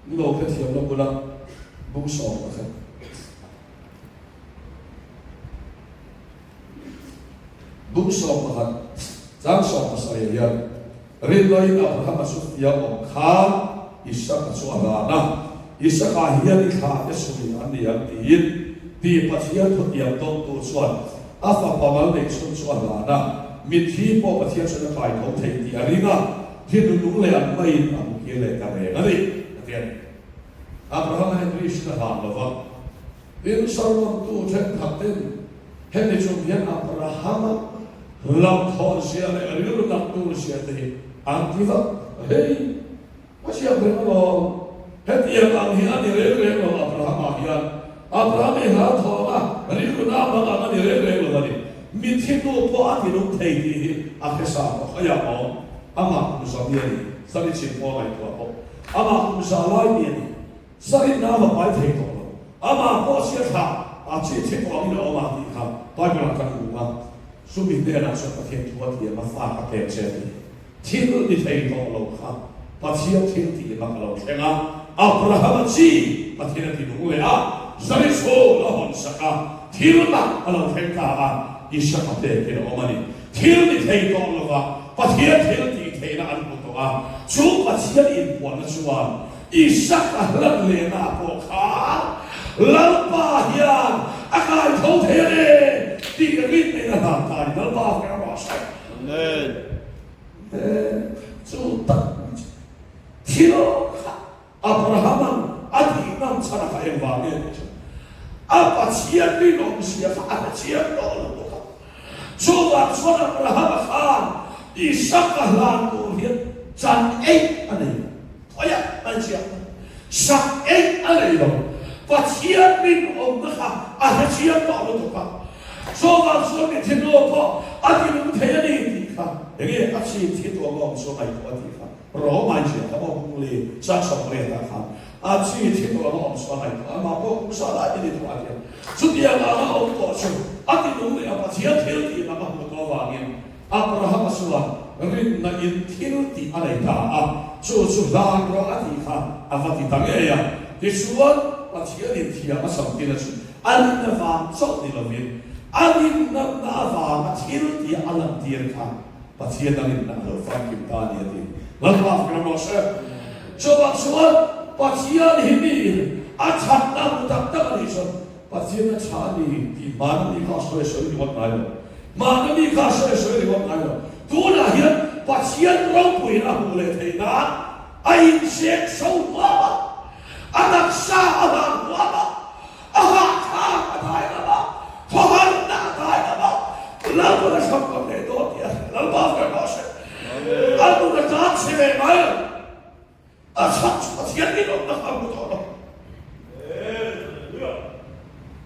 Ni lo hrethiam lo bula bung 11. Bung 11 chang 17 hian rinloin Abrahama chu fia awm khan Isaka chu a hlan a, Isaka hian i thlah te chhui an ni ang tiin ti Pathian thutiam dawngtu chuan a fapa mal neih chhun chu a hlan a, mitthi pawh Pathian chuan a kai tho thei tih a ring a, thi nunung leh an maiin a hmu kir leh ta reng a ni, a ti a ni. Abrahama hian Krishna hlan lo va. Tin, sermon-tu thenkhat ten hemi chung hian Abrahama hlauhthawn zia leh rilru tak tur zia te hi an ti vak. Hei, a ziak reng alawm. Hetiang ang hi a ni reng reng lo Abrahama hian. Abraham hi hlauthawng a, rilru na mang ang a ni reng reng lo a ni. Mitthi hnu pawh a tinung thei tih hi a hre sa bawk. A iah awm, amah kum za mi a ni, sari chhim pawh a ngaihtuah bawk. Amah kum za lai mi a ni, sari na va pai thei tawh lo. Amah pawh sia thlah a chi thi tawh angin a awm a tih kha Bible ah kan hmu a. Chumi hnenah chuan Pathian thu a thiam a, fa ka pek che a ti. Thil ni thei tawh lo kha Pathian thil tih mak a lo thleng a, Abrahama chi Pathian a ti nung leh a, Jericho a hawn sak a, thil mak a lo thleng ta a, Isaka pekin a awm a ni. Thil ni thei tawh lova Pathian thil tih theihna an hmu tawh a, chu Pathian inpuanna chuan Isaka hlan lehna pawh khan Lalpa hian a kai tho thei a ni tih rinna in a hlan ta a ni. Lalpa hmel rawh se. Amen. Chu tak mai chu thil kha Abrahama'n a tih ngam chhan a kha engvang nge tih chu a Pathian rinawmzia kha a hrechiang tawh lo bawk a. Chuvang chuan Abrahama khan Isaka hlan tur hian chan eih a nei lo. Khawiah mai chiang lo. Sak eih a nei lo. Pathian rinawmna kha a hrechiang tawh lutuk a. Chuvang chuan mi thinlung pawh a ti nung thei a ni tih kha enge a chhim thi tuah ngawm chu ngaihtuah a tih kha Rawmai ziah kha maw Kungli sang sawmriat ah khan a chi thi tuah ngawm chu a ngaihtuah a, mah pawh kumsa lai ni ni tuah a tia. Chutiang anga awm tawh chu a ti nung leh a Pathian thil tih lam a hmuh tawh avangin Abrahama chuan rinna in thil tih a nei ta a, chu chu hlan rawh a tih kha a va ti ta ngei a. Tichuan Pathianin thiam a samtir a chu A rinna vang chauh ni lovin a rinnatna avanga thil tia a lantir kha Pathian a rinna a lo famkim ta a ni a ti. Lalpa fak rawh se. Chuvang chuan Pathian hi miin a thatna hmu tak tak a nih chuan Pathian a tha a ni tih hmana mi kha sawi sawi ringawt ngai lo. Hmana mi kha sawi sawi ringawt ngai lo. Tunah hian Pathian ropuiin a hmuh leh theih nan a inzek so huam a. A taksa a hlan huam a, a hahthlak a dai ngam a, khawharna a dai ngam a, Lalpa na hram ngam leh dawn tih a hre. Lalpa fak rawh se. A nun a tan chhe ve ngai lo. A chhan chu Pathian rinawmna kha a hmu tawh lo.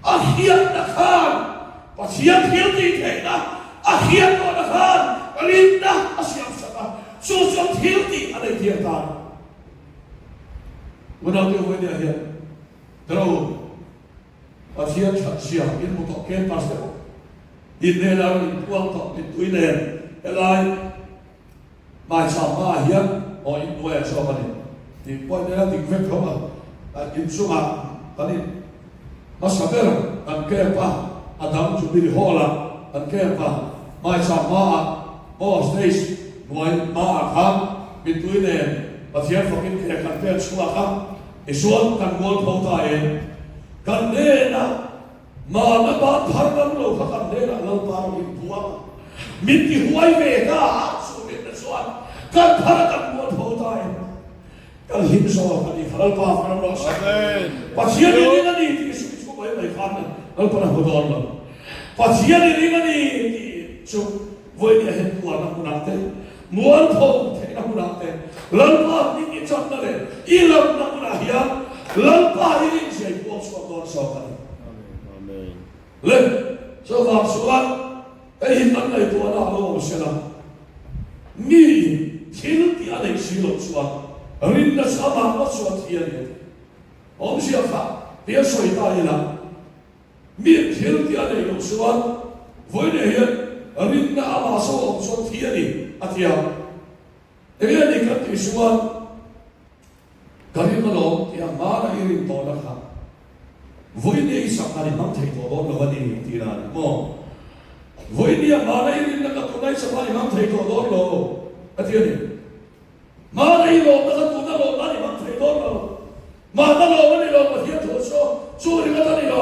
A hriatna khan Pathian thil tih theihna a hriat tawhna khan rinna a siamsak a, chu chuan thil tih a nei thiam ta a ni. Unau te Uainea hian Dro Pathian that zia in hmu tawh campus te pawh in hnenah rawn inpuang tawh mittui nen helai hmaichham hmaah hian aw in hnuaiah chhuak a ni tih pawh in hnena dik vek tho a inchungah kan in hmasa ber kan camp a a dang chu Billy Hall ah kan camp a hmaichham hmaah aw stage hnuai hmaah khan mittui nen Pathian fakin ke kan pen chhuak a, tichuan kan mualpho ta e. Kan hnenah mahna ban phar ngam lo kha kan hnenah Lalpa rawh in buang a, min ti huai ve ta a, chu mitna chuan kan phar a kan mualpho ta e. Kan hlim zawk a ni kha Lalpa kan rawh se. Pathian i ring a ni tih sawi chu mai mai khan Lalpan a hmu dawn lo. Pathian i ring a ni tih chu Vawinia hian tuarna hmunah te, mualpho theihna hmunah te, Lalpa hming i channa leh i lamna hmunah hian Lalpa i rinzia i puang chhuak dawn zawk a ni. Le, chuvang chuan hei hi kan ngaihtuahna a lo awm sela, miin thil tih a neih si loh chuan rinna chu amah ngawt chuan thi a ni a ti. Awmzia kha tia sawi ta ila, Mi thil tih a neih loh chuan vawiinah hian rinna amah zo awm chuan thi a ni, a ti a. Enge a nih kan tih chuan ka ring alawm tih a hmana i rin tawhna kha vawiinah i sak dan i hmang thei tawh dawn lo a ni tih dan a ni maw? Vawiinah hmana i rinna kha tuna i sak dan i hmang thei tawh dawn lo a ti a ni. Mahna i lawmna kha tuna lawmna a ni hmang thei dawn lo. Mahna lawm a ni lo Pathian thu chu chu ringawt a ni lo.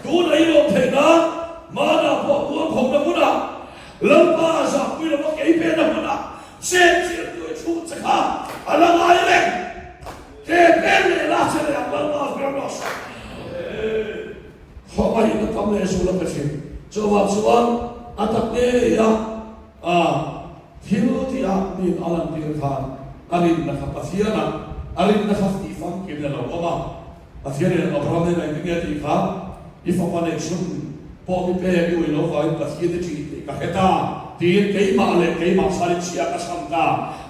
Tuna i lawm theih nan mahna pawh mualphawmna hmunah Lalpa zahpui lova kei pena hmunah chet chian tu i chhung che kha a la ngai reng. Ke pen leh la che leh ang Lalpa hmel rawh se. Khawngaihna tam leh zul a pe thin. Chuvang chuan a tak ngei a. A thil tih ah min a lantir khan a rinna kha Pathian ah a rinna kha tih famkim in a lo awm a. Pathian in Abraham nen engtin nge a tih kha? I fapa neih chhun pawh mi pek i ui lo vangin Pathian i ṭih tih ka hre ta, tiin keimah leh keimah chhan i chhia ka chham ta.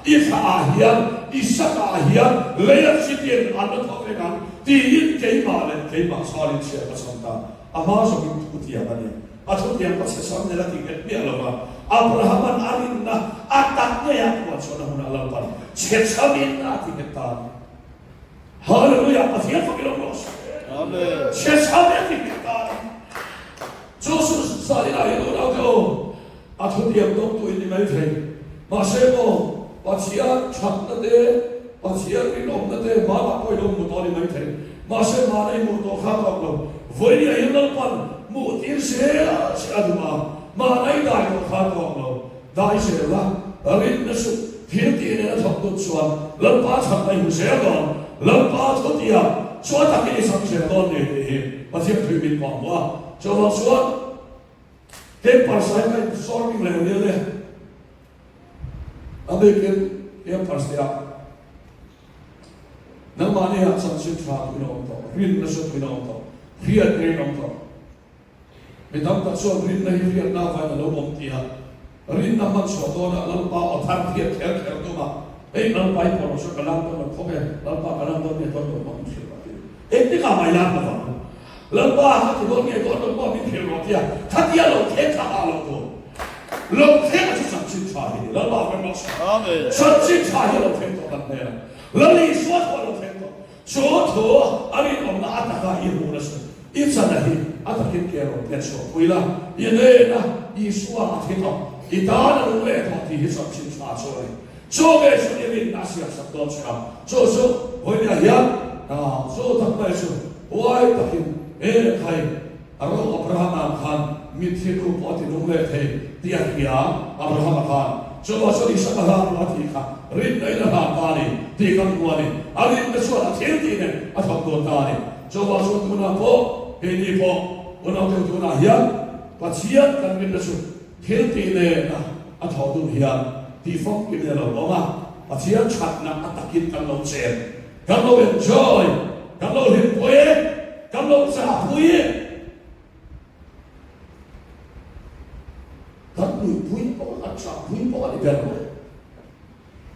I thlah ah hian, i sak ah hian lei a chitin an la thawk reng ang, tiin keimah leh keimah chhan i chhia ka chham ta. A hma zawkin thu tiang a ni. A thu tiang ka chhe sam nel a ti nghet miah lo va, Abrahama'n a rinna a tak ngei a puan chhuahna hmunah Lalpa'n chhe samin a ti nghet ta a ni. Hallelujah! Pathian fak i lo rawh se. Amen. Chhe samin a ti nghet ta a ni. Chu su Salina hi unau te aw, a thu tiang dawngtu in ni mai thei. Mahse maw, Pathian thatna te, Pathian rinawmna te manah pawh i lo hmu tawh a ni mai thei. Mahse mana i hmuh tawh kha tawk lo. Vawinia hi Lalpan hmuh tir zel che a duh a, mana i dai tawh kha tawk lo. Dai zel la, rinna chu thil tih nen a thawk dun chuan Lalpa chhan a i hmu zel dawn. Lalpa thu tia chu a takin i chang zel dawn ni tih hi Pathian thui min pawh hmuh a. Chuvang chuan Campers ah hian ka insawr bik leh rial e. A bikin Campers te ah nangmahni ah chanchin tha tuin a awm tawh, rinna chu tuin a awm tawh, hriat ngeiin a awm tawh. Mi tam tak chuan rinna hi hriatna avangin a lo awm tih a, rinna hman chhuah dawnah Lalpa aw thar hriat kher kher tum a, Hei Lalpa i pawh lo chu ka lam dawn lo khawp e, Lalpa ka lam dawn nge dawn lo pawh min hrilh rawh tiin engtikah mah i lam lo vang. Lalpa ka ti dawn nge dawn lo pawh min hrilh rawh tia khatia lo thleng kha a lo tur. Lo thleng a chu chanchin tha hi ni. Lalpa kan rawh se. Chanchin tha hi a lo thleng tawh kan hnenah. Lal Isua thu a lo thleng tawh. Chu thu a rinawmna a taka i hmuh nasa. I chana hi a takin ke rawn pen chhuah pui la, i nena Isua a thi tawh, i tan a nung leh tawh tih hi chanchin tha chu a ni. Chu nge chu i rinna a siam sak dawn che a, chu chu vawinia hian chu tak mai chu huai takin he khai a ro Abrahama khan mitthi nu pawh a ti nung leh thei tih a hria Abrahama khan chuvah chuan Isaka hla pawh a tih kha rinna in a hlan ta a ni tih kan hmu a ni. A rinna chuan a thil tih nen a thawk dawn ta a ni. Chuvah chuan tunah pawh keini pawh unaute tunah hian Pathian kan rinna chu thil tih nen a a thawh dun hian tih famkim in a lo awm a, Pathian thatna a takin kan lo chen, kan lo enjoy, kan lo hlimpui, kan lo chahpui, kan nuihpui pawh a, kan chahpui pawh a ni ber mai.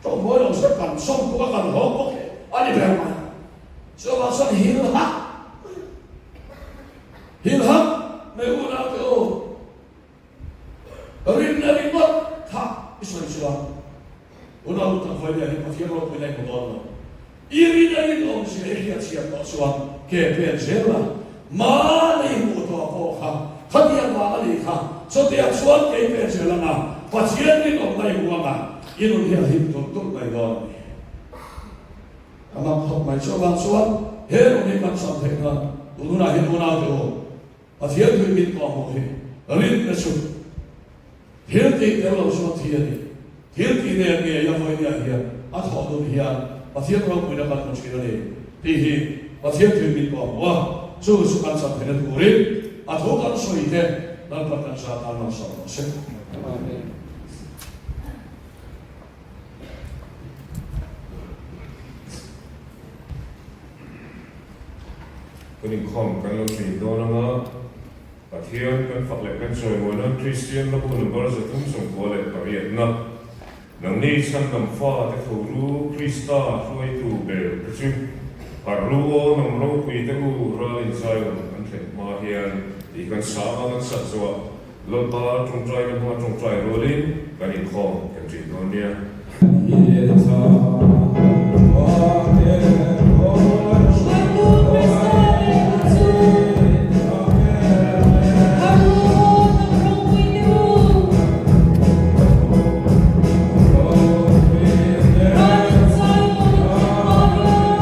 Tawngbawi lo se kan sawm bawk a, kan hlawm bawk a ni ber mai. Chuvang chuan hilhak, hilhak mai unaute u, Rinna ringawt kha i sawi chuan unau tak vawinia hi Pathian ropui na i hmu dawn lo. I rin a rinawm zia i hriat chhiat tawh chuan ke pen zel la, mahni i hmuh tawh pawh kha khatiang vang a nih kha, chutiang chuan kei pen zel anga Pathian rinawmna i hmu anga i nun hi a him tulh tulh mai dawn a ni. Ka mak khawp mai. Chuvang chuan he nun hi kan sam theih nan tun hunah hian unau te u, Pathian thui min kawh hmuh hi rinna chu thil tih tel lo chuan thi a ni. Thil tih nen ngei a vawinia hian a thawh dun hian Pathian ropuina kan hmu thin a ni tih hi Pathian thui min kawh hmuh a, chu chu kan chan theihna turin a thu kan sawi te Lalpan kan zat tan malsawm rawh se. Amen. Kan inkhawm kan lo thin dawn anga Pathian kan fak leh kan chawimawi nan Kristian hlabu number 398 na Nangni chhandam fa te tho ru Krista hruaitu bel te chu harh ru aw nam ropui te u ral in Zion an thlen hma hian tih kan sa a kan sat zawh ah Lalpa tawngtaina hma tawngtai rualin kan inkhawm kan thin dawn nia. Hruaitu Krista leh ka chu Harh u aw hnam ropui te u. Ral in Zion an thlen hma hian.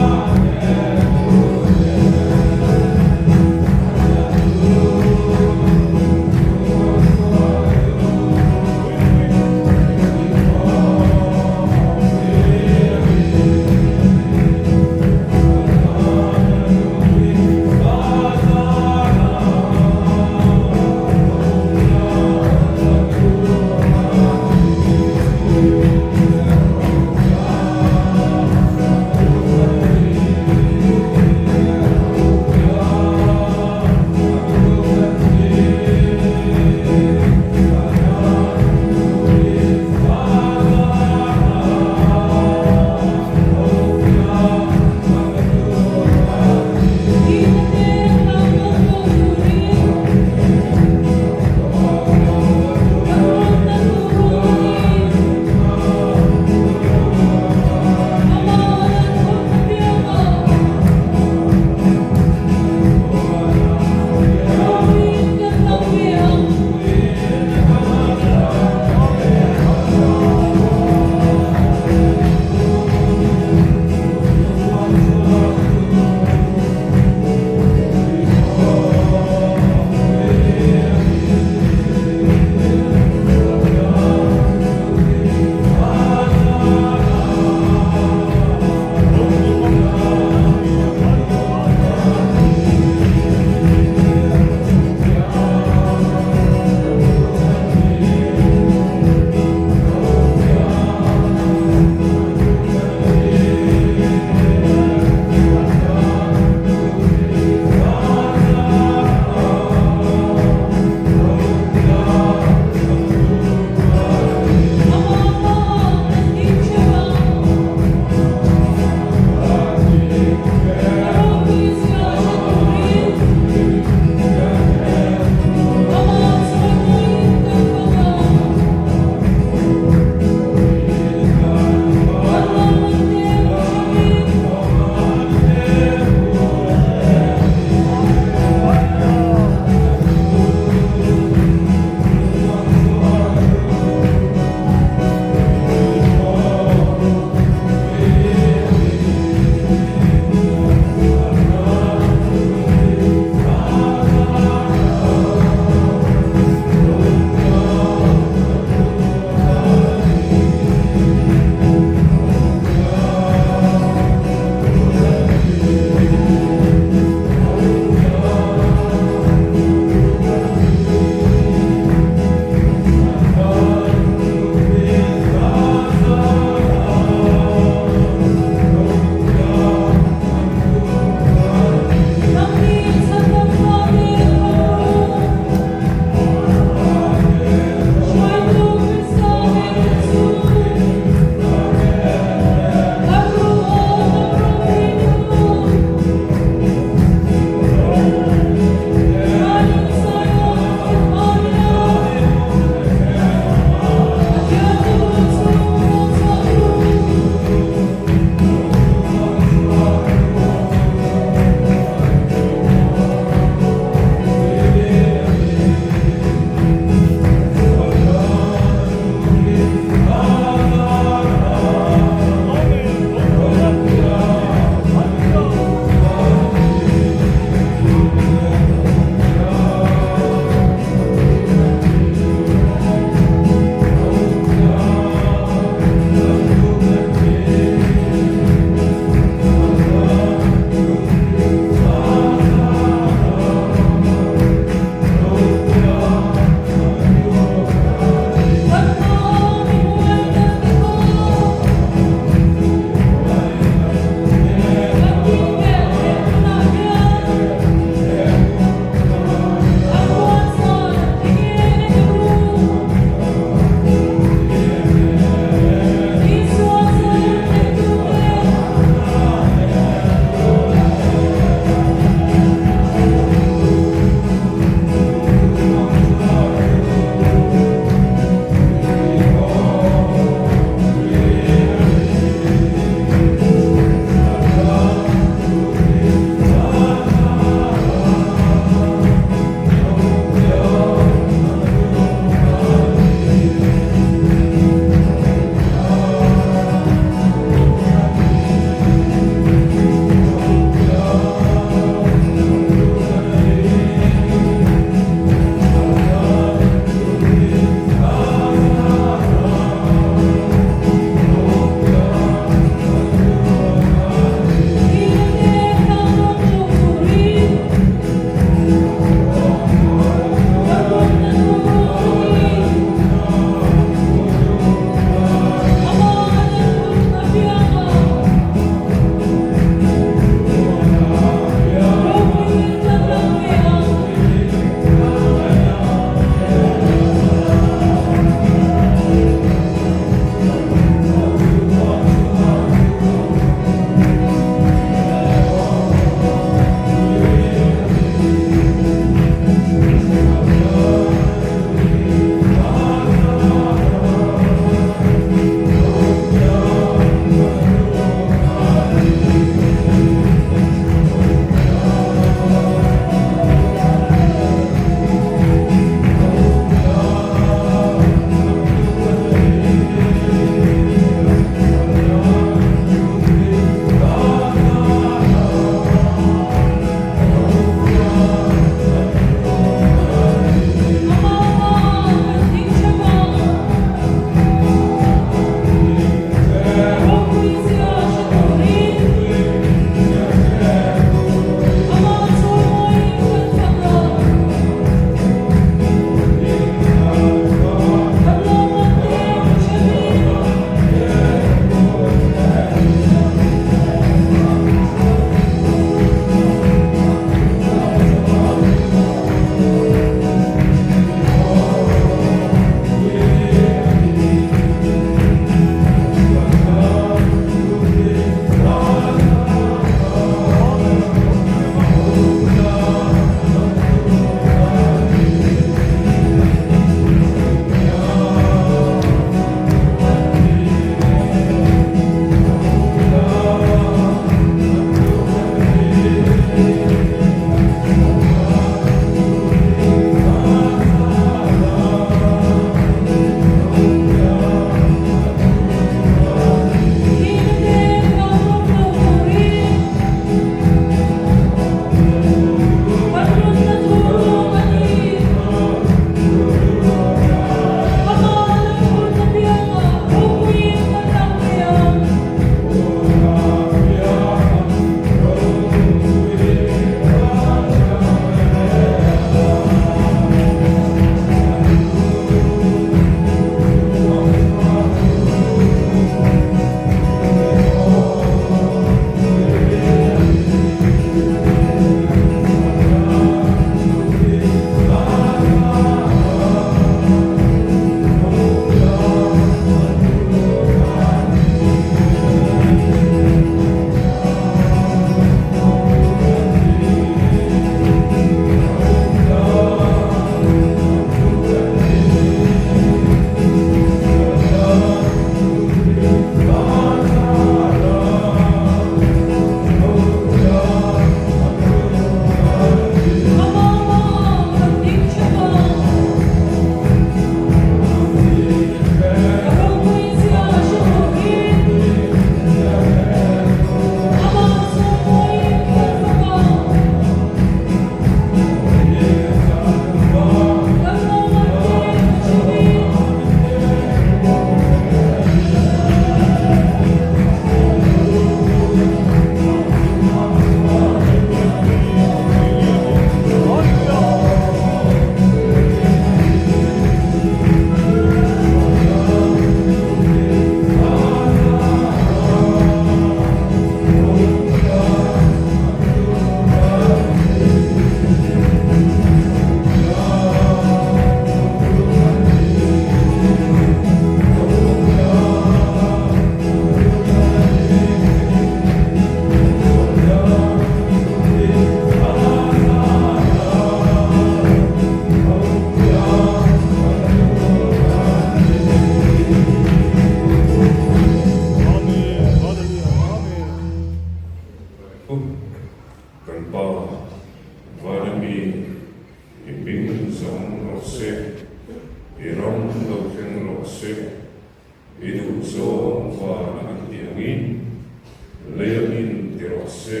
Lei angin ti rawh se.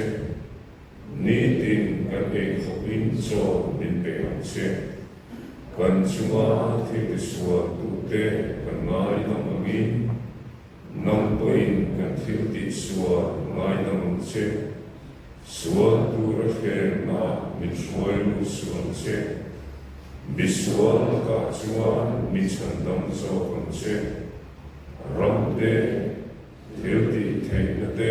Nitin kan ei khawpin chaw min pe ang che. Kan chunga thil tisualtute kan ngaidam angin, nang pawhin kan thil tihsual ngaidam ang che. Sual tura hrennaah min hruai lut suh ang che. Misual lakah chuan mi chhandam zawk ang che. Ramte, thil tih theihna te.